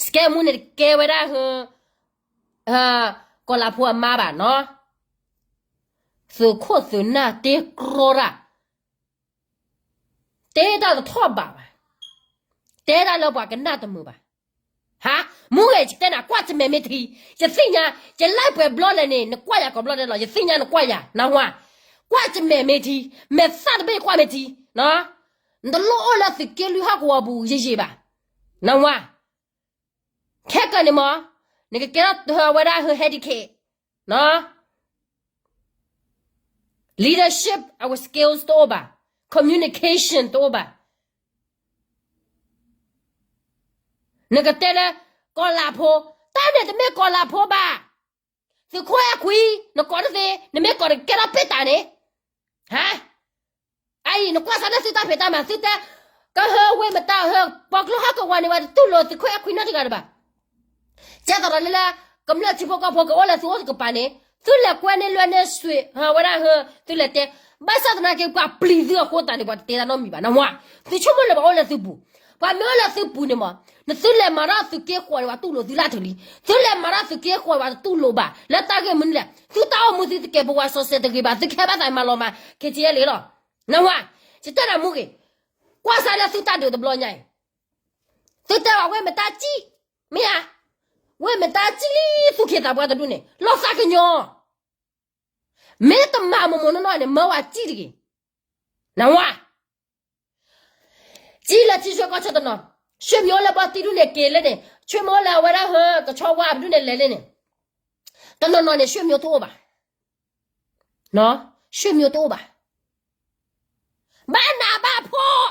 စကဲမူန့ၣ်တကဲဝဲဒၣ်ဟ, ကီၤလၤဖိအမါဘၣ်နီၤ, သုးခိၣ်သုးနၢ်တ့ကြီတၢ်, တဲတၢ်တထီၣ်ဘးဘၣ်, တဲတၢ်လၢပှၤကနၣ်တမုာ်ဘၣ်. ဟါ, မူဂ့ၤ ယတဲနၤ ကွၢ်တမဲာ်မ့ၢ်ထံ, ယသ့ၣ်ညါ, ယလၢပှဲၤဘျီလဲၣ်န့ၣ် နကွၢ်ယၤကိးဘျီဒဲးလီၤ, ယသ့ၣ်ညါနကွၢ်ယၤ, နဝၤ, ကွၢ်တမဲာ်မ့ၢ်ထံ, မဲာ်သၣ်တဘ့ၣ်ကွၢ်မ့ၢ်ထံ, နတလိၣ်အိၣ်လၢသုးက့လွံၢ်ဟီၣ်ကဝီၤပူၤယံာ်ယံာ်ဘၣ်, နဝၤ ခဲကၢန့ၣ်မး, နကကဲထီၣ်ဝဲဒၣ်ဟ, handicap, leadership အဝဲ skills တအိၣ်ဘၣ်, communication တအိၣ်ဘၣ်. နကတဲလၢ ကီၤလၤဖိ, တၢ်န့ၣ်တမ့ၢ်ကီၤလၤဖိဘၣ်. သုးခိၣ်အဲၣ်ခွံ, နကိးတသ့, နမ့ၢ်ကိးတကဲထီၣ်ပ့ၢ်တၢ်န့ၣ်, ဟါ အအံၤ နကွၢ်စၢ်လၢသုတၢ်ဖံးတၢ်မၤ သုတဲ, ကဟၢဝ့ၢ်မတၤဟၢ ပှၤကျိဟီၣ်ကဝီၤန့ၣ် ပှၤတတူၢ်လိာ်သုးခိၣ်အဲၣ်ခွံနီတဂၤလၢၤဘၣ်. ကဲသိးဒီးလၢလၢ ကမျၢၢ်ထံဖိကီၢ်ဖိကအိၣ်လၢသုအိၣ်တကပၤန့ၣ် သုလဲၤကွဲန့ၢ်လွဲန့ၢ်ဆွံး ဟးဝဲဒၣ်ဟၢ သုလဲၤတဲ, ဘၣ်ဆၣ်သနာ်က့ ပှၤပျံၤသုအဃိသတးန့ၣ် ပှၤတတဲတၢ်နီတမံၤဘၣ် နဝၤ. သုဆိကမိၣ်လၢပှၤအိၣ်လၢသုပူၤ, ပှၤမ့ၢ်အိၣ်လၢသုပူၤန့ၣ်မး, နသုလဲၤမၤထီၣ်သုးက့ဃိးန့ၣ် ပှၤတူၢ်လိာ်သုလၢတလံ, သုလဲၤမၤထီၣ်သုးက့ဃိးန့ၣ် ပှၤတတူၢ်လိာ်ဘၣ်, လၢတၢ်ဂ့ၢ်မနုၤလဲၣ်, သုတၢ်အိၣ်မူသုတကဲးပဝးစီၤစဲးတဂ့ၤဘၣ်, သုကဟဲဘၣ်သးမၤလီၤမး KTLA လီၤ. နဝၤ, ယတဲနၤမူဂ့ၤ, ကွၢ်စၢ်လၢသုတၢ်ဒုးတဘျီညါအံၤ, သုတဲဘၣ်ဝ့ၢ်မတၤစံၣ်, မ့ၢ်ဧါ, ဝ့ၢ်မတၤစံၣ်လံသူၣ်က့သးပှၢ်တဒူၣ်န့ၣ် လီၤသးကညီၤ, မ့ၢ်တမၤမိၢ်မိၢ်နီၢ်နီၢ်န့ၣ် မၢဝဲစံၣ်တဂ့ၤ, နဝၤ. စံၣ်လၢထံဆၢကီၢ်ဆၢတနီၤ, ဆွေမျိုးလၢဘီတံၢ်ဒူၣ်န့ၣ်က့ၤလၢန့ၣ်, ဆွေမျိုးလၢအဝဲဒၣ်ဟၢ ကဆီဝါပဒူၣ်န့ၣ်လဲၤလၢန့ၣ်, တနီၤနီၤန့ၣ် ဆွေမျိုးတအိၣ်ဘၣ်, ဆွေမျိုးတအိၣ်ဘၣ်, ဘၣ်နးဘၣ်ဖှီၣ်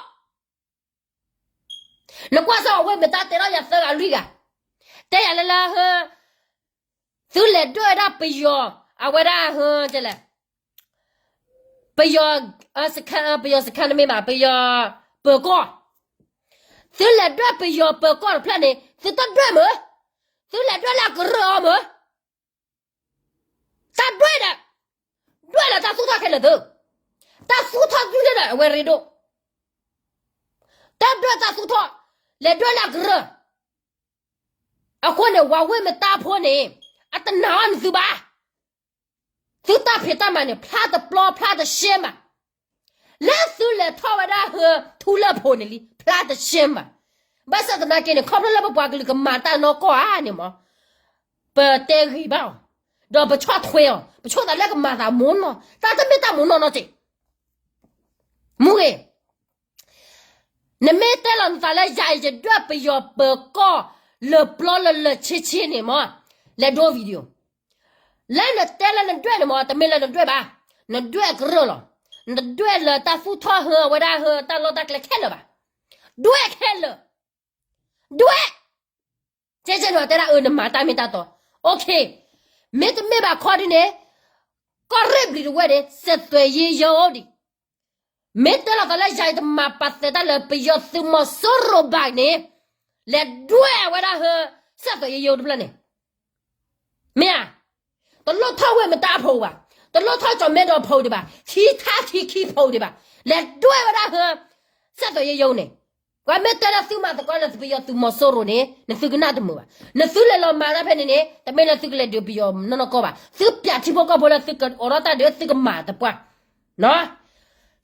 နကွၢ်စၢ်အဝ့ၢ်မတၤတဲထီၣ်ယၤသၢဂၤလွံၢ်ဂၤ, တဲယၤလၢလၢဟၢ, သုလဲၤဒွဲၣ်ဝဲဒၣ်ပယီၤ, အဝဲဒၣ်ဟၢ, ပယီၤ, ပယီၤစခါတမ့ၢ်ဘၣ်, ပယီၤပၢၤကီၢ်, သုလဲၤဒွဲၣ်ပယီၤပၢၤကီၢ်တဖျၢၣ်န့ၣ် သုတဒွဲၣ်မၢ, သုလဲၤဒွဲၣ်လၢအကရၢၢ်အီၤမၢ တၢ်ဒွဲၣ်ဒီး, ဒွဲၣ်လၢတၢ်သူၣ်ထီၣ်ခဲလၢာ်သု, တၢ်သူၣ်ထီၣ်ဒုးန့ၣ်ဒီးအဝဲရ့ဒိၣ်, တၢ်ဒွဲၣ်တၢ်သူၣ်ထီၣ်, လဲၤဒွဲၣ်လၢအကရၢၢ်, အဃိန့ၣ် ဝၤဝ့ၢ်မတၤဖိန့ၣ်, အတနာ်အီၤနသုဘၣ် သုတၢ်ဖံးတၢ်မၤန့ၣ် ဖျါတပျီဖျါတရှဲမး, လၢသုလဲၤထီၣ်ဝဲဒၣ်ဟၢထူလၢၢ်ဖိန့ၣ်လံ ဖျါတရှဲမး, ဘၣ်ဆၣ်သနာ်က့န့ၣ် ခီဖျိလၢပပှၤကလုာ်ကမၤတၢ်နီၢ်ကီၢ်ဧါန့ၣ်မး, ပတဲဂ့ၤဘၣ်အီၤ, ဒီးပဆီၣ်ထွဲအီၤ, ပဆိသးလၢကမၤသးမိၢ်နီၢ်, တၢ်တမ့ၢ်တၢ်မိၢ်နီၢ်နီတစဲး မူဂ့ၤ, နမ့ၢ်တဲလီၤနသးလၢယၤအံၤ ယဒွဲၣ်ပယီၤပၢၤကီၢ် လၢာ်ပျီလၢာ်လၢာ်ဆ့ဆ့န့ၣ်မး, လဲၤဒိ video, လၢနတဲလၢနဒွဲၣ်န့ၣ်မး တမ့ၢ်လၢနဒွဲၣ်ဘၣ်, နဒွဲၣ်အကရၢၢ်လီၤ, နတဒွဲၣ်လၢတၢ်သူၣ်ထီၣ်ဟၢအဝဲဒၣ်ဟၢတၢ်လီၢ်တၢ်ကျဲခဲလၢာ်ဘၣ်, ဒွဲၣ်ခဲလၢာ် ဒွဲၣ်, ကဲကဲန့ၣ်တဲဒၣ်အၢ နမၤတၢ်မ့ၢ်တၢ်တီ, OK, မ့တမ့ၢ်ဘၣ်ခီဒ်န့ၣ်, ကီၢ်ရ့ၣ်ဘျံၤတဝဲၢ်န့ၣ် ဆက်သွယ်ရေးရုံးဒံး, မ့ၢ်တဲလီၤသးလၢယၤအံၤတမၤပာ်သဲးတၢ်လၢပယီၤသုးမီၤစိရိၤဘၣ်န့ၣ်, လဲၤဒွဲၣ်ဝဲဒၣ်ဟၢ ဆက်သွယ်ရေးရုံးတဖျၢၣ်န့ၣ်, မ့ၢ်ဧါ, တလိၣ်ထီၣ်ဝ့ၢ်မတါဖိဘၣ်, တလိၣ်ထီၣ်ကၠီၤမဲဒီးဖိဒံးဘၣ်, ထံထါထံခံဖိဒံးဘၣ်, လဲၤဒွဲၣ်ဝဲဒၣ်ဟၢ ဆက်သွယ်ရေးရုံးန့ၣ်, ပှၤမ့ၢ်တဲလၢသုမၤသကိးလၢပယီၤသုးမီၤစိရိၤန့ၣ် နသုကနၣ်တမုာ်ဘၣ်, နသုလဲၤလီၤမၤတၢ်ဖဲန့ၣ်န့ၣ် တမ့ၢ်လၢသုကလဲၤဒုးပယီၤနီၢ်နီၢ်ကီၢ်ဘၣ်, သုပျးထံဖိကီၢ်ဖိလၢသုကအိးထီၣ်တၢ်ဒုးသုကမၤတပှၢ်,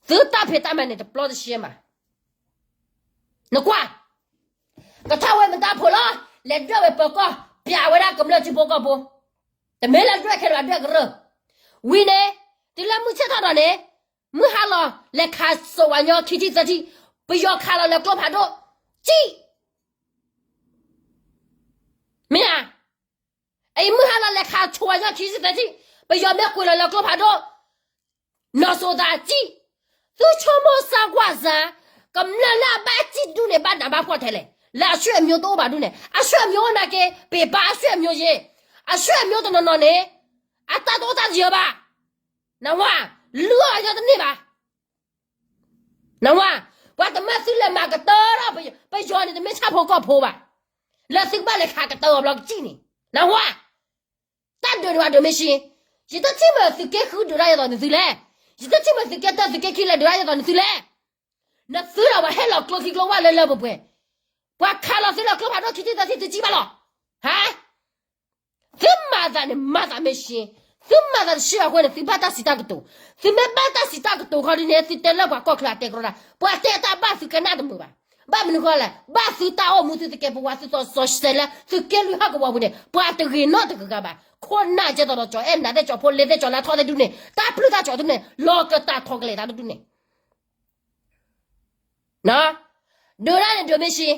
သုတၢ်ဖံးတၢ်မၤန့ၣ်တပျီတရှဲမး, နကွၢ် ကထီၣ်ဝ့ၢ်မတါဖိလီၤ, လဲၤဒွဲၣ်ဝဲပၢၤကီၢ် ပျးဝဲဒၣ်ကမျၢၢ်ထံဖိကီၢ်ဖိ, တမ့ၢ်လၢဒွဲၣ်ခဲလၢာ်ဒွဲၣ်ကရၢ, ဝံၤန့ၣ်, တုၤလၢမုၢ်ဆ့ၣ်ထီၣ်ဒီးန့ၣ်, မုၢ်ဟါလီၤလဲၤခးစိးဝးညီခံထံၣ်သၢထံၣ်, ပယီၤခးလီၤလၢကျိဖးဒိၣ်, ကံၣ် မ့ၢ်ဧါ, အံၤမုၢ်ဟါလီၤလဲၤခးစိးဝးညီခံထံၣ်သၢထံၣ်, ပယီၤမ့ၢ်ကွံာ်လီၤလၢကျိဖးဒိၣ်, နီၢ်စိၤသးကံၣ်, သုဆိကမိၣ်စၢ်ကွၢ်စၢ်, ကမျၢၢ်လၢအဘၣ်စံၣ်ဒူၣ်န့ၣ် ဘၣ်နးဘၣ်ဖှီၣ်ထဲလဲၣ်, လၢအဆွေမျိုးတအိၣ်ဘၣ်ဒူၣ်န့ၣ်, အဆွေမျိုးနာ်က့, ပ့ၤပာ်အဆွေမျိုးယ့, အဆွေမျိုးတနီၤနီၤန့ၣ်, အတၢ်တအိၣ်တၢ်တယၢၤဘၣ်, နဝါ, လုၢ်အီၣ်အီၤညီတန့ၢ်ဘၣ် နဝါ, ပှၤတမၢသုလဲၤမၤကတၢၢ်ဒီး, ပယီၤန့ၣ်တမ့ၢ်ဆၣ်ဖိကီၢ်ဖိဘၣ်, လၢသုကဘၣ်လဲၤခးကတၢၢ်အီၤဘျီကစံၣ်န့ၣ်, နဝါ, တၢ်ဒုးန့ၣ်ဘၣ်ဒုးမ့ၢ်ဆ့, ယတထံၣ်မ့ၢ်သုးက့ဃုဒုးတၢ်ယဲသိးနသုလဲၣ်, ယတထံၣ်မ့ၢ်သုးက့တၢသုးက့ခံလဲၤဒုးတၢ်ယဲသိးနသုလဲၣ်, နသုဒီးပှၤဟဲလီၤကျိခံကျိဝဲလၢလၢပှဲၤပှဲၤ, ပှၤခးလီၤသုလၢကျိဖးဒိၣ်ခံထံၣ်သၢထံၣ်သုစံၣ်ဘၣ်လီၤ, ဟါ သုမၤသးန့ၣ် မၤသးမ့ၢ်ရှ့, သုမၤသးတရှ့ဘၣ်အဃိန့ၣ် သုဘၣ်တၢ်စံးတၢ်ကတိၤ, သုမ့ၢ်ဘၣ်တၢ်စံးတၢ်ကတိၤခီဒ်န့ၣ် သုတဲလၢပှၤကီၢ်ချၢအတဲကရီတၢ်, ပှၤတဲတၢ်ဘၣ်သုကနၣ်တမုာ်ဘၣ်, ဘၣ်မနုၤဃိလဲၣ်, ဘၣ်သုတၢ်အိၣ်မူသုသကဲးပဝးသုသီစီၤစဲးလၢ သုက့လွံၢ်ဟီၣ်ကဝီၤပူၤန့ၣ် ပှၤတဂ့ၤနီတဂၤဂၤဘၣ်, ခိၣ်နၢ်ကဲသိးဒီးကၠီၤအဲၣ်နၤသ့ၣ်ကၠီၤဖိလ့သ့ၣ်ကၠီၤလါထီၣ်သ့ၣ်ဒူၣ်န့ၣ် တၢ်ပျုၢ်တၢ်ကၠီၤဒူၣ်န့ၣ် လီၤကတၢ်ထီကလဲာ်သးဒူၣ်န့ၣ် ဒုးတၢ်န့ၣ်ဒုးမ့ၢ်ရှ့,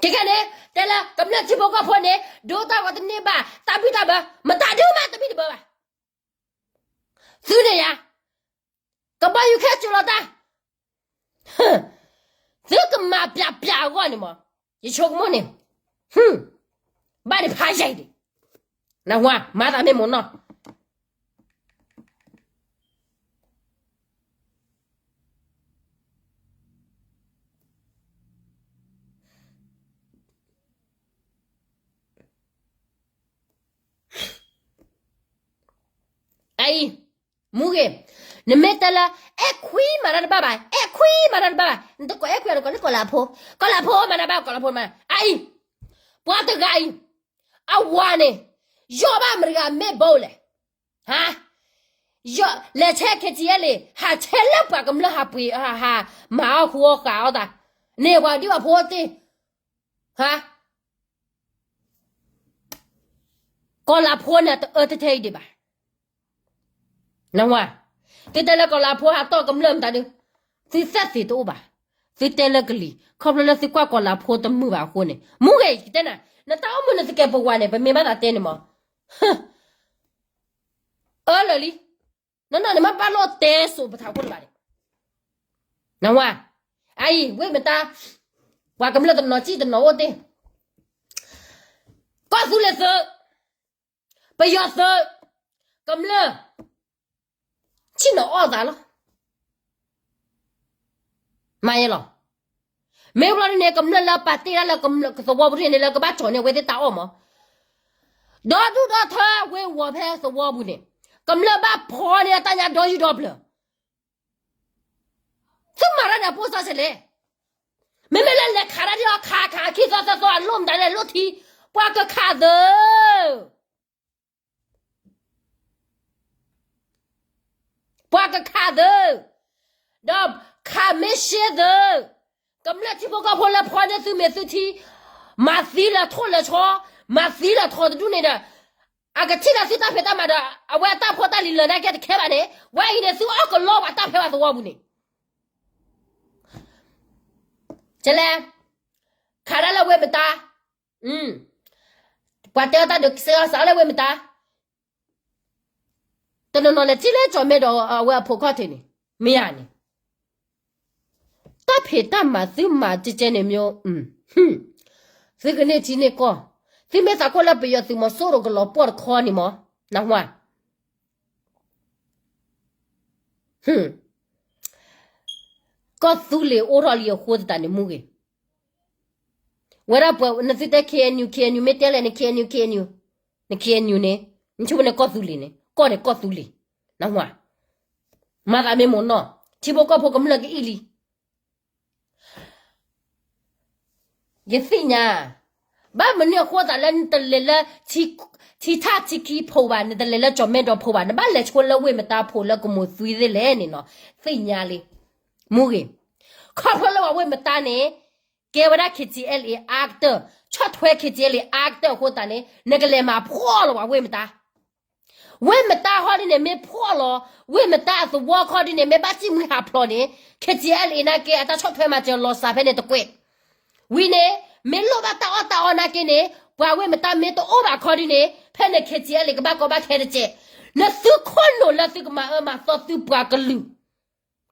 ခဲကနံၣ်န့ၣ် တဲလၢကမျၢၢ်ထံဖိကီၢ်ဖိန့ၣ် ဒုးတၢ်ဂီၤတန့ၢ်ဘၣ် တၢ်ဘံၣ်တၢ်ဘၢ မတၤဒုးမးတဘံၣ်တဘၢဘၣ်, သုန့ၣ်ယါ, ကဘီယူၤခဲစၢၤလီၤတၢ်, သုကမၤပျးပျးအဂီၢ်န့ၣ်မး, ယဆိကမိၣ်န့ၣ်, ဘၣ်န့ၣ်ဖးယံာ်ဒံး, နဝါ မၤသးမ့ၢ်မ့ၢ်နီၢ် အအံၤ, မူဂ့ၤ, နမ့ၢ်တဲလၢ အဲၣ်ခွံမၤတၢ်တဘၣ်ဘၣ်, အဲၣ်ခွံမၤတၢ်တဘၣ်ဘၣ်, နတကိးအဲၣ်ခွံအီၤနကိးလၢကီၤလၤဖိ, ကီၤလၤဖိမၤတၢ်ဘၣ် ကီၤလၤဖိမၤ, အအံၤ, ပှၤတဂၤအံၤ, အဝၤန့ၣ်, ယီၢ်ဘၣ်မတဂၤမ့ၢ်ဘိလဲၣ်, ဟါ, ယီၢ်လဲၤဆဲး ခ့တံလ့ၣ် ဟးဆဲးလၢပှၤကမျၢၢ်ဟးပှ့ၤ ဟးမၤအီၣ်ဃူအီၣ်ဃာ်အီၣ်သး, န့ၢ်ပှၤဒုးပှၤဖိတ့ၢ်, ဟါ ကီၤလၤဖိန့ၣ်တအၢတထဲအံၤဒံးဘၣ်, နဝါ, သုတဲလၢကီၤလၤဖိဟးတီၢ်ကမျၢၢ်မတၤဒုး, သုသၣ်သ့ၣ်တအိၣ်ဘၣ်, သုတဲလၢကလံၤ ခီဖျိလၢသုကွၢ်ကီၤလၤဖိတမုာ်ဘၣ်အဃိန့ၣ် မူဂ့ၤ ယတဲနၤ, နတၢ်အိၣ်မူနသကဲးပဝးန့ၣ် ပမ့ၢ်ဘၣ်သးတဲန့ၣ်မး အၢလၢာ်လံ, နနီၢ်နမ့ၢ်ဘၣ်လိၣ်တဲစိးပထးခိၣ်လၢၤဘၣ်န့ၣ်, နဝါ, အအံၤ ဝ့ၢ်မတါ, ပှၤကမျၢၢ်တနီၤစံၣ်တနီၤအိၣ်တ့ၢ်, ကီၢ်သူလ့ၤသုး, ပယီၤသုး, ကမျၢၢ် ဆ့ၣ်နီၤအီၣ်သးလီၤ မၤယဲလီၤ, မ့ၢ်ဘျီဒ်န့ၣ် ကမျၢၢ်လၢပာ်တ့ၢ်ဒၣ်လၢသဝီပူၤန့ၣ် လၢကဘၣ်ကၠီၤန့ၢ်အဝဲသ့ၣ်တၢ်အီၣ်မး, ဒီဒူၣ်ဒီထၢဝ့ၤဝီၤဖဲသဝီပူၤန့ၣ်, ကမျၢၢ်ဘၣ်ဖီန့ၢ်အတၢ်ညါဒီယုၢ်ဒီပျၢၤ, သုမၤတၢ်န့ၣ်အပိၢ်စၢ်ဆဲးလဲၣ်, မ့မ့ၢ်လၢလဲၤခးတၢ်ဒ်အီၤခးခးခံသီသၢသီအလိၣ်မတၤန့ၣ်လိၣ်ထံ, ပှၤကခးသု ပှၤကခးသု, ဒီးခးမ့ၢ်ရှဲသု, ကမျၢၢ်ထံဖိကီၢ်ဖိလၢဖီန့ၢ်သုမ့ၢ်သုထံ, မၤသံလၢထိၣ်လၢဆီ, မၤသံလၢထိၣ်တဒူၣ်န့ၣ်ဒီး, အကထံၣ်လၢသုတၢ်ဖံးတၢ်မၤဒီး အဝဲအတၢ်ဖိတၢ်လံၤလၢာ်နာ်က့တခဲဘၣ်န့ၣ်, ဝဲအံၤန့ၣ် သုအီၣ်ကလီပှၤတၢ်ဖဲဝဲသဝီပူၤန့ၣ် ကလဲၤ, ခးတၢ်လၢဝ့ၢ်မတါ, ပှၤတဲအီၣ်တၢ်ဒုးကစၢ်စးလၢဝ့ၢ်မတါ, တနီၤနီၤလဲၤထံၣ်လၢကၠီၤမဲဒီးအဝဲအဖိခီၣ်ထံးန့ၣ်, မ့ၢ်ဧါန့ၣ်, တ တၢ်ဖံးတၢ်မၤသုမၤကဲကဲန့ၣ်မ့ၢ်, သုကန့ၢ်ထံန့ၢ်ကီၢ်, သုမ့ၢ်သးခိၣ်လၢပယီၤသုးမီၤစိရိၤကလီၤပှီၢ်တခီန့ၣ်မး, နၢ်ဟူဧါ. ကီၢ်သူလ့ၤအိၣ်ထီၣ်လံအဃိသတးန့ၣ် မူဂ့ၤ, ဝဲဒၣ်ပှၤနသုတဲ KNU KNU မ့ၢ်တဲလဲၣ်န့ၣ် KNU KNU, န KNU န့ၣ်, နဆိကမိၣ်န့ၣ်ကီၢ်သူလ့ၤန့ၣ် ကီၢ်န့ၣ်ကီၢ်သူလ့ၤ, နၢ်ဟူဧါ. မၤသးမ့ၢ်မိၢ်နီၢ် ထံဖိကီၢ်ဖိကမျၢၢ်ကအံၣ်လံ ယသ့ၣ်ညါ, ဘၣ်မနုၤအဃိသးလၢနတလဲၤလၢ ထံထၣ်ထံခံဖိဘၣ်, နတလဲၤလၢကၠီၤမဲဒီဖိဘၣ်, နဘၣ်လဲၤဆိလၢဝ့ၢ်မတါဖိလၢကမိၢ်သွံသ့ၣ်လဲၣ်န့ၣ်နီၤ, သ့ၣ်ညါလံ, မူဂ့ၤ, ခီဖျိလၢပှၤဝ့ၢ်မတါန့ၣ် ကဲဝဲဒၣ် KTLA အါကတၢၢ်, ဆီၣ်ထွဲ KTLA အါကတၢၢ်အဃိသတးန့ၣ် နကလဲၤမၤဖှီၣ်လီၤပှၤဝ့ၢ်မတါ ဝ့ၢ်မတါဟီဒ်န့ၣ် မ့ၢ်ဖှီၣ်လီၤ, ဝ့ၢ်မတါအသဝီခီဒ်န့ၣ် မ့ၢ်ဘၣ်စံၣ်မှံဟးဖျိးန့ၣ် KTLA နာ်က့ အတၢ်ဆီၣ်ထွဲမၤစၢၤလီၤစှၤဖဲန့ၣ်တကွဲး, ဝံၤန့ၣ် မ့ၢ်လိၣ်ဘၣ်တၢ်အီၣ်တၢ်အီနာ်က့န့ၣ် ပှၤဝ့ၢ်မတါမ့ၢ်တအိၣ်ဘၣ်ခီဒ်န့ၣ် ဖဲန့ၣ် KTLA ကဘၣ်ကီဘၣ်ခဲတကဲး, နသုခိၣ်နူာ်လၢသုကမၤအၢမၤသီသုပှၤကလုာ်,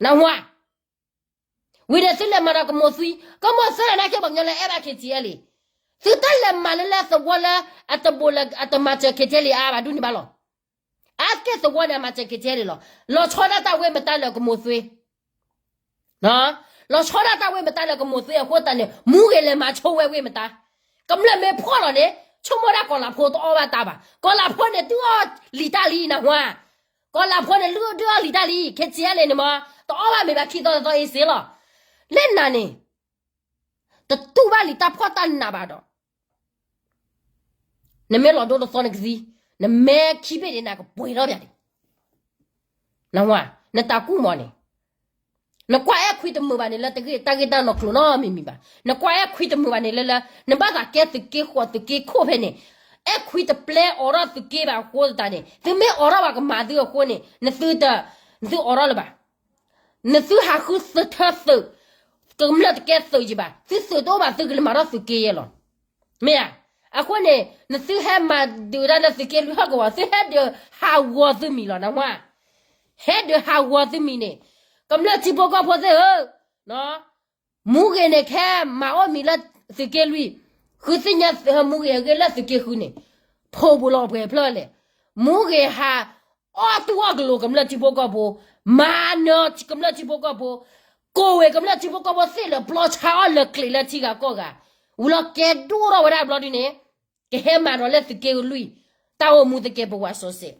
နၢ်ဟူဧါ. ဝံၤဒီးသုလဲၤမၤဒီးကမိၢ်သွံ, ကမိၢ်သွံလၢနာ်က့ ပှၤကညီလၢအဲၣ်ဘၣ် KTLA, သုတၢ်လဲၤမၤလၢလၢသဝီလၢ အတဘိးလၢအတမၤစၢၤ KTLA အါဘၣ်ဒ်န့ၣ်ဘၣ်လီၤ. အါကဲသဝီန့ၣ် အမၤစၢၤ KTLA လီၤ. လီၤဆီဒၣ်တၢ်ဝ့ၢ်မတါလၢကမိၢ်သွံ, လီၤဆီဒၣ်တၢ်ဝ့ၢ်မတါလၢကမိၢ်သွံအဃိသတးန့ၣ် မူဂ့ၤလဲၤမၤဆိဝဲဝ့ၢ်မတါ, ကမျၢၢ်မ့ၢ်ဖှီၣ်လီၤန့ၣ် ဆိကမိၣ်ဒၣ်ကီၤလၤဖိတအီၣ်ဘၣ်တၢ်ဘၣ်, ကီၤလၤဖိန့ၣ် ဒုးအီၣ်လံာ်တၢ်လံ နၢ်ဟူဧါ, ကီၤလၤဖိန့ၣ် လုၢ်ဒုးအီၣ်လံာ်တၢ်လံ, KTLA န့ၣ်မ့ၢ် တအီၣ်ဘၣ်မ့ၢ်ဘၣ်ခံသီတသီအ့စ့လီၤ. လၢနၤန့ၣ် တတူၢ်ဘၣ်လံာ်တၢ်ဖှီၣ်တၢ်နးဘၣ်ဒီး နမ့ၢ်လီၤဒိတသီနကသံ, နမဲခံဘ့ၣ်ဒံးနကပှဲၤထီၣ်ပၠးဒံး, နၢ်ဟူဧါ, နတၢ်ကူၣ်မီၤန့ၣ် နကွၢ်အဲၣ်ခွံတမုာ်ဘၣ်န့ၣ်လၢတဂ့ၢ်တၢ်ဂ့ၢ်တၢ်နီၢ်ကျိၤနီတမံၤမံၤဘၣ်, နကွၢ်အဲၣ်ခွံတမုာ်ဘၣ်န့ၣ်လၢလၢ နဘၣ်သးကဲသုးက့ဃိးသုးက့ခိၣ်ဖဲန့ၣ်, အဲၣ်ခွံတပျဲအိးထီၣ်သုးက့ဘၣ်အဃိသတးန့ၣ် သုမ့ၢ်အိးထီၣ်ဘၣ်ကမၤသုအဃိန့ၣ် နသုတ, နသုအိးထီၣ်လၢၤဘၣ်, နသုဟးဃုသထၢသုး, ကမျၢၢ်တကဲသုးယံၤဘၣ်, သုသုးတအိၣ်ဘၣ်သုကလဲၤမၤထီၣ်သုးက့ယဲလီၤ. မ့ၢ်ဧါ, အဃိန့ၣ် နသုဟဲမၤဒုးတၢ်လၢသုးက့လွံၢ်ဟီၣ်ကဝီၤ သုဟဲဒုးဟးဂီၤသုမံၤလီၤ နၢ်ဟူဧါ, ဟဲဒုးဟးဂီၤသုမံၤန့ၣ်, ကမျၢၢ်ထံဖိကီၢ်ဖိသ့ၣ်ဧၢ, မူဂ့ၤန့ၣ် ခဲမၤအီၣ်မံၤလၢသုးက့လွံၢ်, ဃုသ့ၣ်ညါမူဂ့ၤအဂ့ၢ်လၢသုးက့ဃုန့ၣ်, ဖိပူၤလီၤပှဲၤဖျၢၣ်လဲၣ်, မူဂ့ၤဟး အီၣ်တူၢ်အီၣ်ကလိၤကမျၢၢ်ထံဖိကီၢ်ဖိ, မၤနၢၤကမျၢၢ်ထံဖိကီၢ်ဖိ, ကိးဝဲကမျၢၢ်ထံဖိကီၢ်ဖိသ့ၣ်လၢပျီဆါအီၣ်လၢကျဲလၢထံဂၤကီၢ်ဂၤ, ဝံၤလီၤကဲဒိၣ်ထီၣ်ဝဲဒၣ်ဘျီဒုန့ၣ်, ကဟဲမၤဒီးလၢသုးက့လွံၢ်, တၢ်အိၣ်မူသကဲးပဝးစီၤစဲး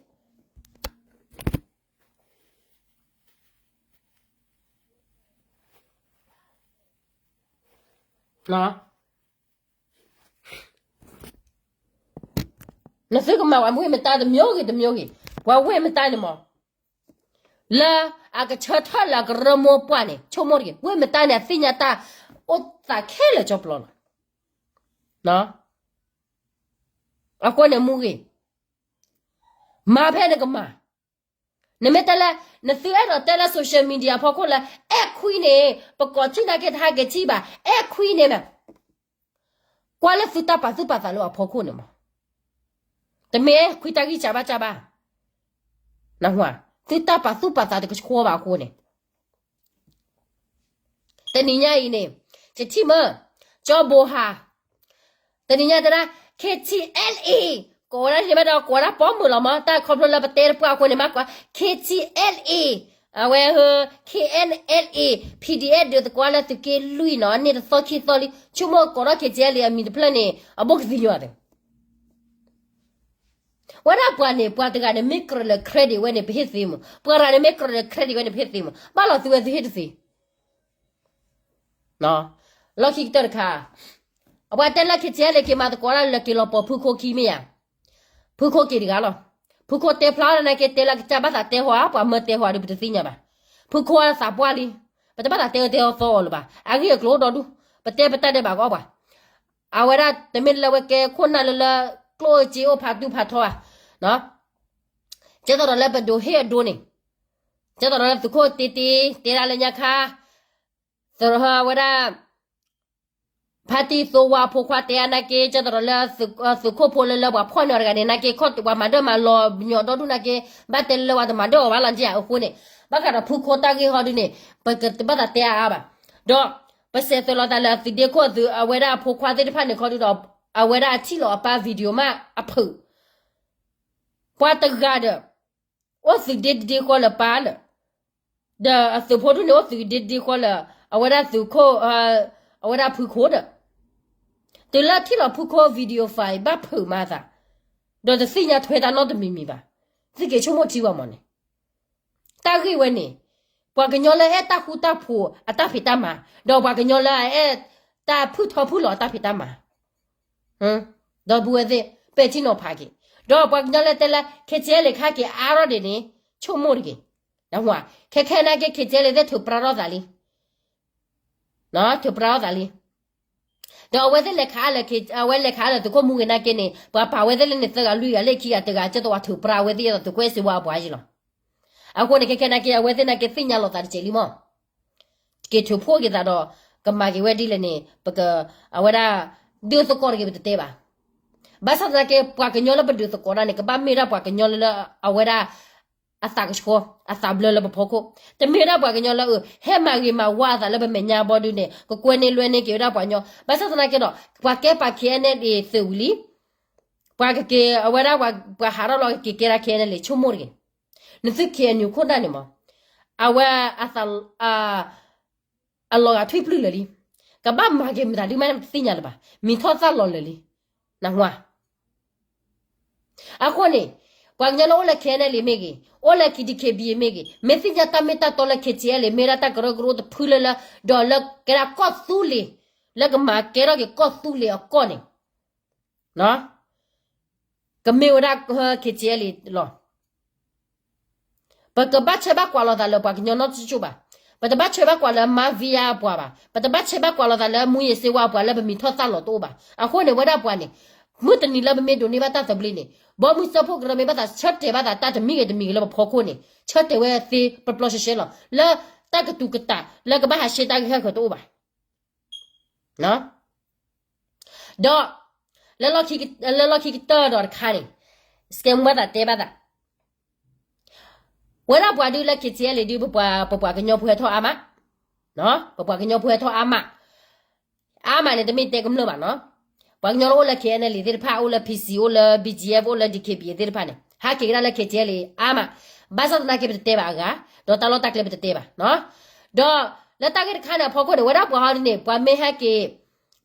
နသုကမၤပှၤဝ့ၢ်မတါတမျိုးဂ့ၤတမျိုးဂ့ၤ, ပှၤဝ့ၢ်မတါန့ၣ်မး, လၢအကဆၢထၢၣ်လၢအကရၢမိၢ်ပှၢ်န့ၣ် ဆိကမိၣ်တဂ့ၤ, ဝ့ၢ်မတါန့ၣ် အသ့ၣ်ညါတၢ်အိၣ်သးခဲလၢာ်ကၠီပျီလီၤ. အဃိန့ၣ်မူဂ့ၤ, မၤဖဲနကမၤ, နမ့ၢ်တဲလၢ နသုအဲၣ်ဒိးတဲလၢ social media ဖီခိၣ်လၢ အဲၣ်ခွံန့ၣ် ပကိးထံၣ်နာ်က့တဟဲက့ၤထံၣ်ဘၣ်, အဲၣ်ခွံန့ၣ်မး ကွၢ်လၢသုတၢ်ပာ်သူၣ်ပာ်သးလၢအဖီခိၣ်န့ၣ်မး, တမ့ၢ်အဲၣ်ခွံတၢ်ဂံၢ်စၢ်ဘၣ်စၢ်ဘၣ်, သုတၢ်ပာ်သူၣ်ပာ်သးတကဆှီဘၣ်အဃိန့ၣ် တနံၤညါအံၤန့ၣ် ယထံၣ်မၢ ကၠီဘိဟါ တနံၤညါတဲဒၣ် KTLA ကိးဝဲဒၣ်န့ၣ်မးဒီး ကိးဝဲဒၣ်ပိာ်မုၣ်လီၤမး တၢ်ခီဖျိလၢပတဲတပှၢ်အဃိန့ၣ် မ့ၢ်ကွၢ် KTLA အဝဲ KNLA PDF ဒုးသကိးလၢသုးက့လွံၢ်နီၤ န့ၢ်တသီခံသီလံ ဆိကမိၣ်ကိးထီၣ် KTLA အမံၤတဖျၢၣ်န့ၣ် အဘိၣ်ကသံၣ်ညါသ့ ဝဲဒၣ်ပှၤန့ၣ် ပှၤတဂၤန့ၣ် မ့ၢ်ကြၢးလၢ credit ဝဲန့ၣ် ပဟ့ၣ်သ့မး, ပှၤတဂၤန့ၣ် မ့ၢ်ကြၢးလၢ credit ဝဲန့ၣ် ပဟ့ၣ်သ့မး, ဘၣ်လီၤသုဝဲသုဟ့ၣ်တသ့ လီၢ်ခံကတၢၢ်တခါ, အပှၤတဲလၢ KTLA က့ၤမၤသကိးတၢ်လၢက့ၤလီၤပိာ်ဖုခိၣ်ခံမ့ၢ်ဧါ, ဖုခိၣ်က့ၤတဂၤလီၤ, ဖုခိၣ်တဲဖျါလီၤနာ်က့ တဲလၢကစၢ်ဘၣ်သးတဲဟီဧါ ပှၤမၢတဲဟီဧါဒီး ပတသ့ၣ်ညါဘၣ်, ဖုခိၣ်သးပှၢ်လံ, ပတဘၣ်သးတဲအၢတဲသီအီၤလၢၤဘၣ်, အဂ့ၢ်အကျိၤအိၣ်ဒီဒူၣ်, ပတဲပတၢ်ဒဲးဘးကအီၣ်ပှၤ အဝဲဒၣ်တမ့ၢ်လၢဝဲကဲခိၣ်နၢ်လၢလၢ ကျိၣ်စ့အိၣ်ဖးဒူဖးထီဘၣ်, ကဲသိးဒီးလၢပဒိးဟ့ၣ်အဒိန့ၣ်, ကဲသိးဒီးလၢသုးခိၣ်တ့တ့ တဲဒၣ်လၢညါခါ, သရၣ်ဝဲဒၣ် ဖါတံၢ်သိဝါဖိခွါတဲအါနာ်က့ ကဲသိးဒီးလၢ သုးခိၣ်ဖိလၢလၢပှၤဖီၣ်န့ၢ်အီၤတဂၤန့ၣ် နာ်က့ ခီၣ်ပှၤမၤဒၢၣ်မၤလီၤညီဒီဒူၣ်နာ်က့ ဘၣ်တဲလၢဝဲတမၤဒၢၣ်အီၤဘၣ်လီၤက့ အဃိန့ၣ် ဘၣ်ဃးဒီးဖုခိၣ်တၢ်ဂ့ၢ်ဟီဒုန့ၣ် ပကဘၣ်သးတဲအါအါဘၣ်, ဒီးပစဲးသွဲးလီၤသးလၢအသုးဒ့ခိၣ်အသုး အဝဲဒၣ်အဖိခွါသ့ၣ်တဖၣ်န့ၣ်ခီဒုဒီး အဝဲဒၣ်အထံၣ်လီၤအပၢ် video မးအဖုး ပှၤတဂၤဒီး အိၣ်သုးဒ့တဒ့ဃီလၢပၢ်လၢာ်, ဒီးအသုးဖိဒုန့ၣ်အိၣ်သုးဒ့တဒ့ဃီလၢ အဝဲဒၣ်သုးခိၣ် အဝဲဒၣ်ဖုခိၣ်ဒီး တုၤလၢထံၣ်လီၤဖုခိၣ် video file ဘၣ်ဖုးမၤသး, ဒီးတသ့ၣ်ညါထွဲတၢ်နီတမံၤမံၤဘၣ်. သုက့ၤဆိကမိၣ်ထံဝဲမးန့ၣ် တၢ်ဂ့ၢ်ဝဲန့ၣ် ပှၤကညီလၢအဲၣ်တၢ်ဃူတၢ်ဖိးအတၢ်ဖံးတၢ်မၤ, ဒီးပှၤကညီလၢအအဲၣ်တၢ်ဖုၣ်ထီဖုၣ်လီၤအတၢ်ဖံးတၢ်မၤ, ဒီပုၢ်ဝဲၢ်သ့ၣ် ပဲာ်ထံနီၤဖးက့ၤ, ဒီးပှၤကညီလၢတဲလၢ KTLA ခါက့ၤအါထီၣ်ဒံးန့ၣ် ဆိကမိၣ်တက့ၢ်. ခဲခဲနာ်က့ KTLA သ့ၣ်ထုးပြါထီၣ်သးလံ, ထုးပြါထီၣ်သးလံ. ဒီးအဝဲသ့ၣ်လဲၤခးလၢ အဝဲလဲၤခးလၢသုးခိၣ်မူဂ့ၤနာ်က့န့ၣ် ပှၤပာ်ဝဲသ့ၣ်လၢန့ၣ် သၢဂၤလွံၢ်ဂၤလၢခံဂၤတဂၤ ကဲသိးပှၤထုးပြါဝဲသ့ၣ်အသိး သုးခိၣ်အဲၣ်စ့ဝါအပှၤယံၤလီၤ. အဃိန့ၣ် ခဲခဲနာ်က့ အဝဲသ့ၣ်နာ်က့သ့ၣ်ညါလိာ်သးတစဲးလံမး, က့ၤထုးဖှိၣ်က့ၤသးဒီး ကမၤက့ၤဝဲဒ်လဲၣ်န့ၣ် ပက အဝဲဒၣ် ဒုးသကိးတဂ့ၤ ပတတဲဘၣ်. ဘၣ်ဆၣ်သနာ်က့ ပှၤကညီလၢပဒုးသကိးတၢ်န့ၣ် ကဘၣ်မ့ၢ်ဒၣ်ပှၤကညီလၢ အဝဲဒၣ် အသးကဆှီ အသးဘျၢလၢပဖီခိၣ်, တမ့ၢ်ဝဲဒၣ်ပှၤကညီလၢ အၢ ဟဲမၤဂ့ၤမၤဝါအသးလၢပမဲာ်ညါဘီဒုန့ၣ် ကကွဲန့ၢ်လွဲန့ၢ်က့ၤဝဲဒၣ်ပှၤကညီ. ဘၣ်ဆၣ်သနာ်က့ဒီး ပှၤကဲပာ် KNLA သုးဝံၤလံ, ပှၤကက့ၤ အဝဲဒၣ်ပှၤဟးထီၣ်လီၤကက့ၤကဲဒၣ် KNLA ဆိကမိၣ်တဂ့ၤ. နသု KNU ခိၣ်နၢ်န့ၣ်မး အဝဲ အလီၤဂာ်ထွံၣ်ပျုၢ်လၢာ်လံ. ကဘၣ်မၤက့ၤမတၤဒုးမးန့ၣ် ပတသ့ၣ်ညါလၢၤဘၣ်. မံၤထီၣ်သၣ်လီၤလၢာ်လံ. နၢ်ဟူဧါ. အဃိန့ၣ် ပှၤကညီလၢအိၣ်လၢ KNLA မ့ၢ်ဂ့ၤ, အိၣ်လၢ DKBA မ့ၢ်ဂ့ၤ, မ့ၢ်သ့ၣ်ညါတၢ်မ့ၢ်တၢ်တီလၢ KTLA မ့ၢ်ဒၣ်တၢ်ကရၢကရိတဖုလၢလၢ ဒီးလၢကဲဒၣ်ကီၢ်သူလ့ၤ, လၢကမၤကဲထီၣ်က့ၤကီၢ်သူလ့ၤအကီၢ်န့ၣ် ကမ့ၢ်ဝဲဒၣ် KTLA လီၤ. ပကဘၣ်ဆၢဘၣ်ကွၢ်လိာ်သးလၢပှၤကညီနီတကၠိၢ်ဘၣ်. ပတဘၣ်ဆၢဘၣ်ကွၢ်လၢ mafia အပှၤဘၣ်. ပတဘၣ်ဆၢဘၣ်ကွၢ်လိာ်သးလၢ မူးယစ်ဆေးဝါး အပှၤလၢပမံၤထီၣ်သၣ်လီၤတအိၣ်ဘၣ်. အဃိန့ၣ် ဝဲဒၣ်ပှၤန့ၣ် မုၢ်တနံၤလၢပမ့ၢ်ဒိးန့ၢ်ဘၣ်တၢ်သဘျ့န့ၣ် ဘီမုၢ်စၢဖှိၣ်ကရၢမ့ၢ်ဘၣ်သးဆၢတဲာ်ဘၣ်သးတၢ်တမံၤဂ့ၤတမံၤဂ့ၤလၢပဖီခိၣ်န့ၣ် ဆၢတဲာ်ဝဲသ့ပျီပျီရှဲရှဲလီၤ. လၢတၢ်ကတူၤကတၢ် လၢကဘၣ်ဟးရှဲတၢ်ဂ့ၢ်ဟဲဃၢၤတအိၣ်ဘၣ်. ဒီး လၢလီၢ်ခံကတၢၢ်ဒီးတခါန့ၣ် စကဲမူဘၣ်သးတဲဘၣ်သး ဝဲဒၣ်ပှၤဒုးလၢ KTLA ဒုး ပပှၤကညီဖိဟဲထီၣ်အါမး, ပပှၤကညီဖိဟဲထီၣ်အါမး, အါမးန့ၣ် တမ့ၢ်တဲကမျၢၢ်ဘၣ်နီၤ, ပှၤကညီလၢအိၣ်လၢ KNLA သ့ၣ်တဖၣ် အိၣ်လၢ PC အိၣ်လၢ BGF အိၣ်လၢ DKBA သ့ၣ်တဖၣ်န့ၣ် ဟးက့ၤကဒါလၢ KTLA အါမး, ဘၣ်ဆၣ်သနာ်က့ ပတတဲဘၣ်အဂၤ, ဒီးတၢ်လီၢ်တၢ်ကျဲပတတဲဘၣ်, ဒီးလၢတၢ်ဂ့ၢ်တခါန့ၣ်အဖီခိၣ်န့ၣ် ဝဲဒၣ်ပှၤဟီဒုန့ၣ် ပှၤမ့ၢ်ဟဲက့ၤ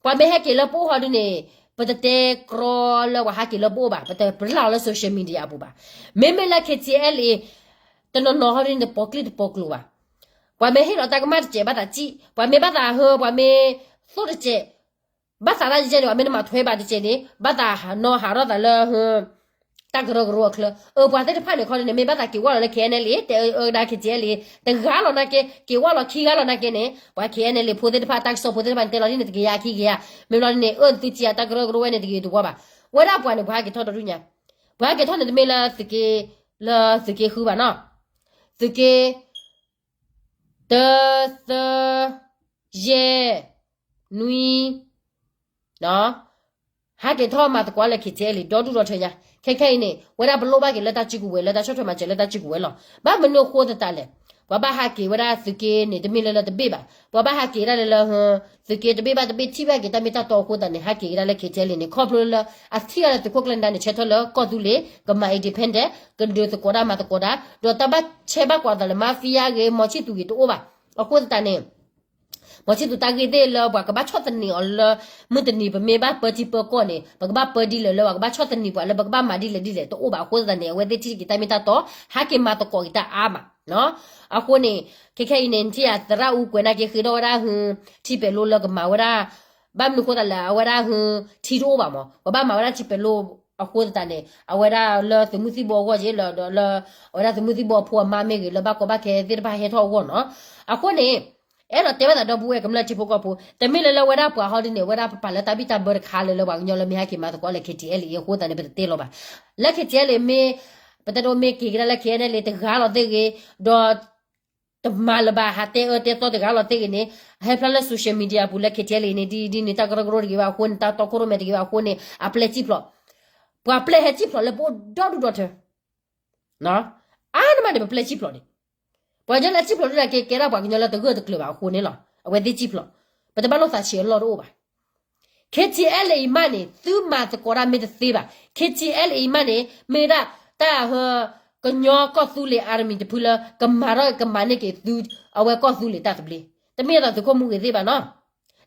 ပှၤမ့ၢ်ဟဲက့ၤလၢပအိၣ်ဟီဒုန့ၣ် ပတတဲကြီလၢပှၤဟးက့ၤလၢပအိၣ်ဘၣ်, ပတပျၢ်အီၤလၢ social media အပူၤဘၣ်. မ့မ့ၢ်လၢ KTLA တနီၤနီၤဟီဒုန့ၣ် တပိာ်ကျိၣ်တပိာ်ကျိၤဘၣ်. ပှၤမ့ၢ်ဟ့ၣ်လီၤတၢ်ကမၣ်တစဲးဘၣ်သးစံၣ်, ပှၤမ့ၢ်ဘၣ်သးဟၢ ပှၤမ့ၢ်သိၣ်တစဲး ဘၣ်သးတၢ်ယဲန့ၣ် ပှၤမ့ၢ်တမၤထွဲဘၣ်တစဲးန့ၣ် ဘၣ်သးနီၤဟးထီၣ်သးလၢ တၢ်ကရၢကရိအချၢ, အၢ ပှၤသ့ၣ်တဖၣ်န့ၣ်ခီဒုန့ၣ် မ့ၢ်ဘၣ်သးက့ၤဝဲလီၤလၢ KNLA တဲအၢကဒါ KTLA တဂၤလီၤနာ်က့ က့ၤဝဲလီၤခံဂၤလီၤနာ်က့န့ၣ် ပှၤ KNLA ဖိသ့ၣ်တဖၣ် တၢ်ကစီၣ်ဖိသ့ၣ်တဖၣ်န့ၣ် တဲလီၤဒ်န့ၣ်တကယၤခံကယၤ, မ့ၢ်လီၤဒ်န့ၣ် အၢ သုစံးယၤတၢ်ကရၢကရိဝဲန့ၣ် တဂ့ၤတဝီဘၣ်. ဝဲဒၣ်ပှၤန့ၣ် ပှၤဟဲက့ၤထီၣ်ဒီဒူၣ်ညါ, ပှၤဟဲက့ၤထီၣ်န့ၣ် တမ့ၢ်လၢသုးက့, လၢသုးက့ဃုဘၣ်နီၤ, သုးက့ တၢ သၢ ယဲၢ် နွံ ဟဲက့ၤထီၣ်မၤသကိးလၢ KTLA ဒီဒူၣ်ဒီထၢညါ, ခဲခဲအံၤန့ၣ် ဝဲဒၣ်ပလိၣ်ဘၣ်က့ၤလၢတၢ်စုကဝဲၤ လၢတၢ်ဆီၣ်ထွဲမၤစၢၤလၢတၢ်စုကဝဲၤလီၤ. ဘၣ်မနုၤအဃိသတးလဲၣ်, ပှၤဘၣ်ဟးက့ၤဝဲဒၣ်သုးက့န့ၣ် တမ့ၢ်လၢလၢတဘ့ၣ်ဘၣ်, ပှၤဘၣ်ဟးက့ၤဒၣ်လၢလၢ သုးက့တဘ့ၣ်ဘၣ်တဘ့ၣ်ထံၣ်ဘၣ်က့ၤတၢ်မ့ၢ်တၢ်တီအဃိသတးန့ၣ် ဟဲက့ၤကဒါလၢ KTLA န့ၣ် ခီဖျိလၢအထံၣ်အီၤလၢသုးခိၣ်ကျၢၢ်နဒါန့ၣ် ဆၢထၢၣ်လၢကီၢ်သူလ့ၤ ကမၤ independent ကဒုးသကိးတၢ်မၤသကိးတၢ်, ဒီးတၢ်ဘၣ်ဆဲးဘၣ်ကွၢ်သးလၢ mafia ဂ့ၤ မီၤဆံၣ်သူဂ့ၤတအိၣ်ဘၣ်. အဃိသတးန့ၣ် မီၤဆံၣ်သူတၢ်ဂ့ၢ်သ့ၣ်လၢပှၤကဘၣ်ဆီၣ်သနံးအီၤလၢ မုၢ်တနံၤပမ့ၢ်ဘၣ်ပၢထံပၢကီၢ်န့ၣ် ပကဘၣ်ပၢဒ်လဲၣ်လၢပှၤကဘၣ်ဆီၣ်သနံးပှၤလၢပကဘၣ်မၤဒ်လဲၣ်ဒ်လဲၣ်တအိၣ်ဘၣ်. အဃိသတးန့ၣ် အဝဲသ့ၣ်ထံၣ်က့ၤတၢ်မ့ၢ်တၢ်တီ ဟဲက့ၤမၤသကိးက့ၤတၢ်အါမး. အဃိန့ၣ် ခဲခဲအံၤန့ၣ် နထံၣ်ယၤသရၣ်အူကွဲးနာ်က့ဃ့ထီၣ်ဝဲဒၣ်ဟု ထံပဲာ်လိလၢကမၤဝဲဒၣ် ဘၣ်မနုၤဃိသတးလဲၣ် အဝဲဒၣ်ဟု ထံတအိၣ်ဘၣ်မး ပှၤဘၣ်မၤဝဲဒၣ်ထံပဲာ်လိအဃိသတးန့ၣ် အဝဲဒၣ်လၢသုးမုၢ်သံၣ်ဘိအဂီၢ်က့လၢ ဒီးလၢ အဝဲဒၣ်သုးမုၢ်သံၣ်ဘိအဖိအမါမ့ၢ်ဂ့ၤ လၢဘၣ်ကီဘၣ်ခဲသ့ၣ်တဖၣ်ဟဲထီၣ်အဂီၢ်နီၤ. အဃိန့ၣ် အဲၣ်ဒိးတဲဘၣ်သးဒီပုၢ်ဝဲၢ်ကမျၢၢ်ထံဖိကီၢ်ဖိ တမ့ၢ်လၢလၢဝဲဒၣ်ပှၤဟီဒ်န့ၣ် ဝဲဒၣ်ပပာ်လၢတၢ်ဘံၣ်တၢ်ဘၢတခါလၢလၢပှၤကညီလၢမ့ၢ်ဟဲက့ၤမၤသကိးလၢ KTLA အဃိသတးန့ၣ် ပတတဲလီၤဘၣ်. လၢ KTLA မ့ၢ် ပတဒိးမ့ၢ်က့ၤကဒါလၢ KNLA တဂၤလီၤသ့ၣ်ဂ့ၤ ဒီး တမၤလၢၤဘၣ် ဟးတဲအၢတဲသီတဂၤလီၤသ့ၣ်ဂ့ၤန့ၣ် ဟဲဖျါလၢ social media ပူၤလၢ KTLA န့ၣ် ဒ်ဒ်န့ၣ် တၢ်ကရၢကရိတဂ့ၤဘၣ်အဃိန့ၣ် တၢ်တီခိၣ်ရိၣ်မဲတဂ့ၤဘၣ်အဃိန့ၣ် အပျဲၢ်စံၣ်ဖျိး ပှၤပျဲၢ်ဟဲစံၣ်ဖျိးလၢပအိၣ်ဒီဒူၣ်ဒီထၢ အါန့ၢ်မးန့ၣ် ပပျဲၢ်စံၣ်ဖျိးန့ၣ် ပှၤကညီလၢစံၣ်ဖျိးဒ်န့ၣ်က့ ကဲဒၣ်ပှၤကညီလၢတဂၢၢ်တကျၢၤဘၣ်အဃိန့ၣ်လီၤ. အဝဲသ့ၣ်စံၣ်ဖျိး, ပတဘၣ်လိာ်သးဆံးအလီၢ်တအိၣ်ဘၣ်. ခဲထံအဲလအံၤမးန့ၣ် သုမၤသကိးတၢ်မ့ၢ်တသ့ဘၣ်. ခဲထံအဲလအံၤမးန့ၣ် မ့ၢ်ဒၣ်တၢ်ဟၢ ကညီကီၢ်သူလ့ၤအါရမံၤတဖုလၢ ကမၤထီၣ်ကမၤန့ၢ်က့ၤသု အဝဲကီၢ်သူလ့ၤတၢ်သဘျ့, တမ့ၢ်အသိးသုးခိၣ်မူဂ့ၤသ့ၣ်ဘၣ်နီၤ,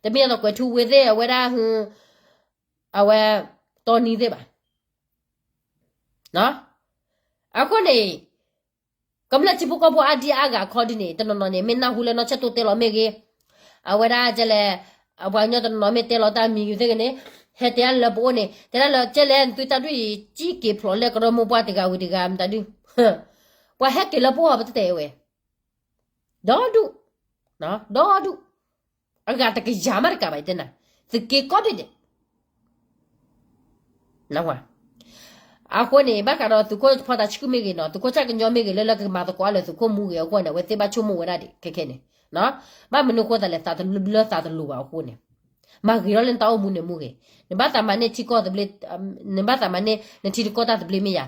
တမ့ၢ်အသိးကွဲးထူဝ့သ့ၣ် အဝဲဒၣ်ဟ အဝဲ တီနံသ့ၣ်ဘၣ်. အဃိန့ၣ် ကမျၢၢ်ထံဖိကီၢ်ဖိအါဒံအါဂၤအခီဒုန့ၣ် တနီၤနီၤန့ၣ် မ့ၢ်နၢ်ဟူလၢနီၢ်ဆၢၣ်တိၢ်တဲလီၤမ့ၢ်ဂ့ၤ, အဝဲဒၣ်ကဲလဲၣ်, အပှၤကညီတနီၤနီၤမ့ၢ်တဲလီၤတၢ်မံၤဂ့ၤသ့ၣ်ဂ့ၤန့ၣ် ဟဲတဲဒၣ်လၢပအိၣ်န့ၣ် တဲဒၣ်လၢကဲလဲၣ် သုတၢ်ဒုးအံၤ စံၣ်က့ၤဖျိးလၢကရၢမိၢ်ပှၢ်တဂၤဝံၤတဂၤမတၤဒုး, ပှၤဟဲက့ၤလၢပအိၣ်ပတတဲဝဲ ဒီဒူၣ်, ဒီဒူၣ်, အဂၤတကယၤမးတကးဘၣ် ယတဲနၤ, သုးက့ကိးဘ့ၣ်ဒဲး အဃိန့ၣ် ဘၣ်ဃးဒီးသုးခိၣ်ဖီတၢ်ဆှုၣ်မ့ၢ်ဂ့ၤနီၤ, သုးခိၣ်ဆၣ်ကညီမ့ၢ်ဂ့ၤ လၢလၢကမၤသကိးအါလၢသုးခိၣ်မူဂ့ၤအဂီၢ်န့ၣ် အဝဲသ့ၣ်ဘၣ်ဆိကမိၣ်ဝဲဒၣ်ဒံးခဲခဲန့ၣ်, ဘၣ်မနုၤအဃိသးလဲၣ် သးတဘျၢသးတလိၤဘၣ်အဃိန့ၣ်, မၤဂ့ၤထီၣ်လၢနတၢ်အိၣ်မူန့ၣ်မူဂ့ၤ, နဘၣ်သးမၤန့ၢ်ထံကီၢ်သဘျ့, နဘၣ်သးမၤန့ၢ်နထံတကီၢ်တၢ်သဘျ့မ့ၢ်ယၤ,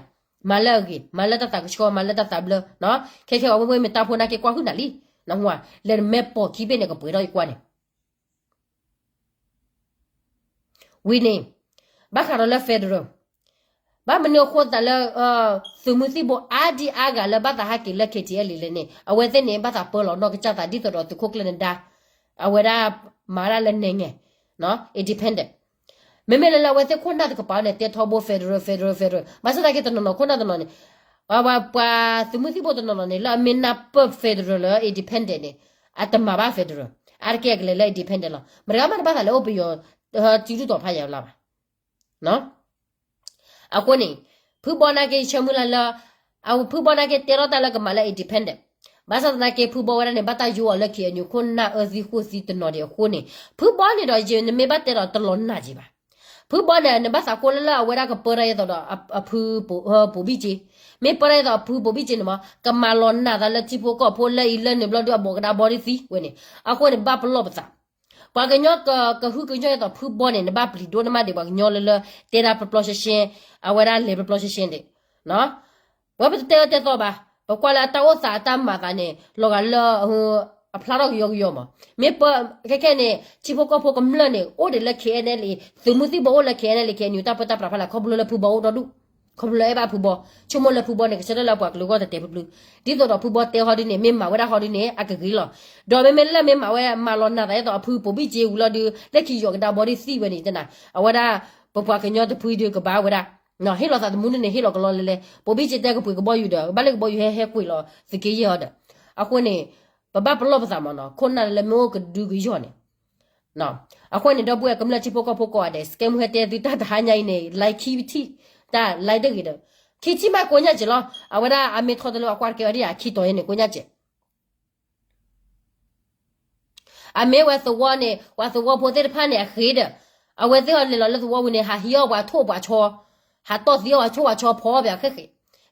မၤလၢအဂ့ၤ, မၤလၢတၢ်သးကဆှီ မၤလၢတၢ်သးဘျၢ, ခဲခဲအဝဲမ့ၢ်မ့ၢ်တၢ်ဖိနာ်က့ကွၢ်ဟုၣ်နၤလံ, လဲၤမဲာ်ပိာ်ခံဘ့ၣ်န့ၣ် ကပှဲၤထီၣ်ယကွၢ်န့ၣ် ဝံၤန့ၣ်, ဘၣ်ဃးဒီးလၢ federal, ဘၣ်မနုၤအဃိသးလၢ သုးမုၢ်သံၣ်ဘိအါဒံအါဂၤလၢဘၣ်သးဟးက့ၤလၢ KTLA လဲၣ်န့ၣ် အဝဲသ့ၣ်န့ၣ် ဘၣ်သးပၢလီၤနီၢ်ကစၢ်သးဒ်သိးဒီးသုးခိၣ်ကျၢၢ်နဒါ, အဝဲဒၣ်မၤဒၣ်လၢနဲၣ်ငဲၤ independent, မ့မ့ၢ်လၢလၢအဝဲသ့ၣ်ခိၣ်နၢ်တကပၤန့ၣ် တဲထီဘိ federal federal federal ဘၣ်ဆၣ်သနာ်က့တနီၤနီၤခိၣ်နၢ်တနီၤန့ၣ် ပှၤသုးမုၢ်သံၣ်ဘိတနီၤနီၤန့ၣ် လၢအမ့ၢ်နၢ်ပၢၢ် federal လၢ independent န့ၣ် အတမၤဘၣ် federal, အါတက့ၢ်အကလဲၤလၢ independent လီၤ. မတၤဂၤမးတဘၣ်သးလဲၤအိၣ်ပယီၤ စုဒုၣ်တီၤဖးယံၤလၢၤဘၣ်. အဃိန့ၣ် ဖုဘီနာ်က့ယဆၢမုၢ်လၢ်လၢ ဖုဘီနာ်က့တဲထီၣ်တၢ်လၢကမၤလၢ independent, ဘၣ်ဆၣ်သနာ်က့ဖုဘီဝဲဒၣ်န့ၣ် ဘၣ်တၢ်ယိအီၤလၢ KNU ခိၣ်နၢ်အၢသံဃိၣ်သံတနီၤဒံးအဃိန့ၣ် ဖုဘီန့ၣ်ဒီးယနမ့ၢ်ဘၣ်တဲဒီးတလီၤနာ်က့ဘၣ်. ဖုဘီန့ၣ် နဘၣ်သးကိးလၢလၢအဝဲဒၣ်ကပၢတၢ်အသိးဒီး အဖု ပိာ်ဘံၣ်က့, မ့ၢ်ပၢတၢ်အသိးအဖုပိာ်ဘံၣ်က့န့ၣ်မး ကမၤလီၤနာ်သးလၢထံဖိကီၢ်ဖိလၢအံၤလၢန့ၣ်ဘျီဒုးအဘိးကဒါဘီဒ်သံဝဲန့ၣ် အဃိန့ၣ် ဘၣ်ပလီၢ်ပသး ပှၤကညီကဟုကညီအသိး ဖုဘီန့ၣ်နဘၣ်ပျံၤဒိၣ်နမးဒံးပှၤကညီလၢလၢ တဲဒၣ်ပျီပျီရှဲရှဲ, အဝဲဒၣ်လဲၤပျီပျီရှဲရှဲဒံး ဝဲပတတဲအၢတဲသီဘၣ်, ပကွၢ်လၢအတၢ်အိၣ်သးအတၢ်မၤသးန့ၣ် လီၤဂာ်လၢ အဖျါထီၣ်ကယီကယီမး, မ့ၢ်ပ ခဲခဲန့ၣ် ထံဖိကီၢ်ဖိကမျၢၢ်န့ၣ် အိၣ်ဒံးလၢ KNLA သုးမုၢ်သံၣ်ဘိအိၣ်လၢ KNLA KNU တၢ်ပၢတၢ်ပြးဖးလဲၣ် ခီဖျိလၢဖုဘီအိၣ်ဒီဒူၣ်, ခီဖျိလၢအဲၣ်ဘၣ်ဖုဘီ, ဆိကမိၣ်လၢဖုဘီန့ၣ် ကဆၢထၢၣ်လၢပှၤကလုာ်ဂီၢ်တတဲာ်ဖုဘျုး, ဒ်သိးဒီးဖုဘီတဲဟီဒ်န့ၣ် မ့ၢ်မၤဝဲဒၣ်ဟီဒ်န့ၣ် အကဂ့ၤလီၤ. ဒီးမ့မ့ၢ်လၢမ့ၢ်မၤဝဲမၤလီၤနာ်သးဒ်သိးအဖုပိာ်ဘံၣ်က့ဝံၤလီၤဒုး လၢခံယီၤကဒါဘီဒ်သံဝဲန့ၣ် ယတဲနၤ အဝဲဒၣ် ပပှၤကညီတဖုဒုးကဘၣ်ဝဲဒၣ် ဟ့ၣ်လီၤသးသမူန့ၣ်န့ၣ် ဟ့ၣ်လီၤကလီလၢလဲၣ်, ပိာ်ဘံၣ်က့တဲကပှ့ၤကဘီယူၤဒီး ကဘၣ်လၢကဘီယူၤဟဲဟဲကွံာ်လီၤသုးက့ယဲၢ်အီၤဒီး, အဃိန့ၣ် ပဘၣ်ပလီၢ်ပသးမးနီၤ ခိၣ်နၢ်လၢမ့ၢ်အိၣ်ကဒုကယီၢ်န့ၣ် အဃိန့ၣ် ဒီပုၢ်ဝဲၢ်ကမျၢၢ်ထံဖိကီၢ်ဖိကိးဂၤဒဲး စကဲမူဟဲတဲသုတၢ်တဟါညါအံၤန့ၣ် like ခံထံၣ်, တၢ် like တဂ့ၤဒီး ခံထံၣ်မးကိးညါစဲးလီၤ. အဝဲဒၣ်အမ့ၢ်ထီၣ်တလၢအကွၢ်တကဲအီၤဒ်ယၤခံတီၤယဲန့ၣ် ကိးညါစဲး အမ့ၢ်ဝဲသဝီန့ၣ် ပှၤသဝီဖိသ့ၣ်တဖၣ်န့ၣ် အဃ့ဒီး အဝဲသ့ၣ်အီၤလဲၤလီၤလၢသဝီပူၤန့ၣ် ဟးဟံးအီၣ်ပှၤထိၣ်ပှၤဆီ, ဟးတီၢ်သံအီၣ်ပှၤထိၣ်ပှၤဆီဖီအီၣ်ပှၤဃဲဃဲ,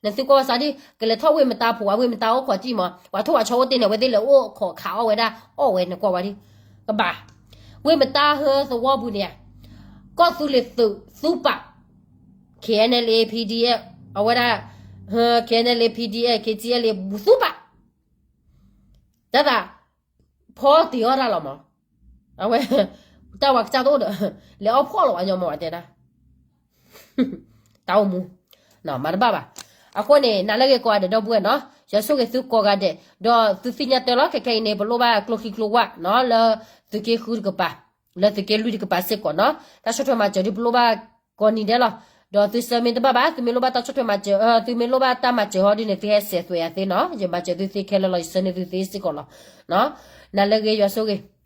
နသုကွၢ်ဝဲစးဒ် ကလဲၤထီၣ်ဝ့ၢ်မတါဖိ ဝ့ၢ်မတါအိၣ်ခိးတံၢ်မး ပှၤထိၣ်ပှၤဆီအိၣ်တ့ၢ်န့ၣ် အဝဲသ့ၣ်လဲၤအိၣ်ခိးခးအီၣ်ဝဲဒၣ် အီၣ်ဝဲနကွၢ်ဝဲဒ် ကဘၣ် ဝ့ၢ်မတါဟၢသဝီပူၤန့ၣ် ကီၢ်သူလ့ၤသုးသူပာ် KNLA PDF အဝဲဒၣ် KNLA PDF KTLA သူပာ် တၢ်သး ဖီတ့ၢ်အီၣ်တၢ်လီၤမး, အဝဲ တၢ်ဝၤကစၢ်တအိၣ်ဒီး လဲၤအီၣ်ဖှီၣ်လီၤဝဲညီမးဝဲတဲဒၣ် တၢ်အိၣ်မူ မၤတဘၣ်ဘၣ်. အဃိန့ၣ် နၤလၢဂ့ၤကိးဂၤဒဲးဒီပုၢ်ဝဲၢ်နီၤ, ယွၤဆိၣ်ဂ့ၤသုကိးဂၤဒဲး, ဒီးသုသ့ၣ်ညါတၢ်လီၤ ခဲခဲအံၤန့ၣ် ပလိၣ်ဘၣ်ကျိချံကျိဝၣ်နီၤ လၢသုးက့ဃုတကပၤ, လၢသုးက့လွံၢ်တကပၤစ့ၢ်ကီးနီၤ, တၢ်ဆီၣ်ထွဲမၤစၢၤဒုးပလိၣ်ဘၣ်ကိးနံၤဒဲးလီၤ. ဒီးသုဆၢမ့ၢ်တဘၣ်ဘၣ် သုမ့ၢ်လိၣ်ဘၣ်တၢ်ဆီၣ်ထွဲမၤစၢၤ သုမ့ၢ်လိၣ်ဘၣ်တၢ်မၤစၢၤဟီဒ်န့ၣ် သုဟဲစဲးသွဲၣ်ယၤသ့နီၤ, ယမၤစၢၤသုသ့ခဲလၢာ်လီၤ ယဆၢန့ၢ်သုသ့စ့ၢ်ကီးလီၤ. နၤလၢဂ့ၤယွၤဆိၣ်ဂ့ၤ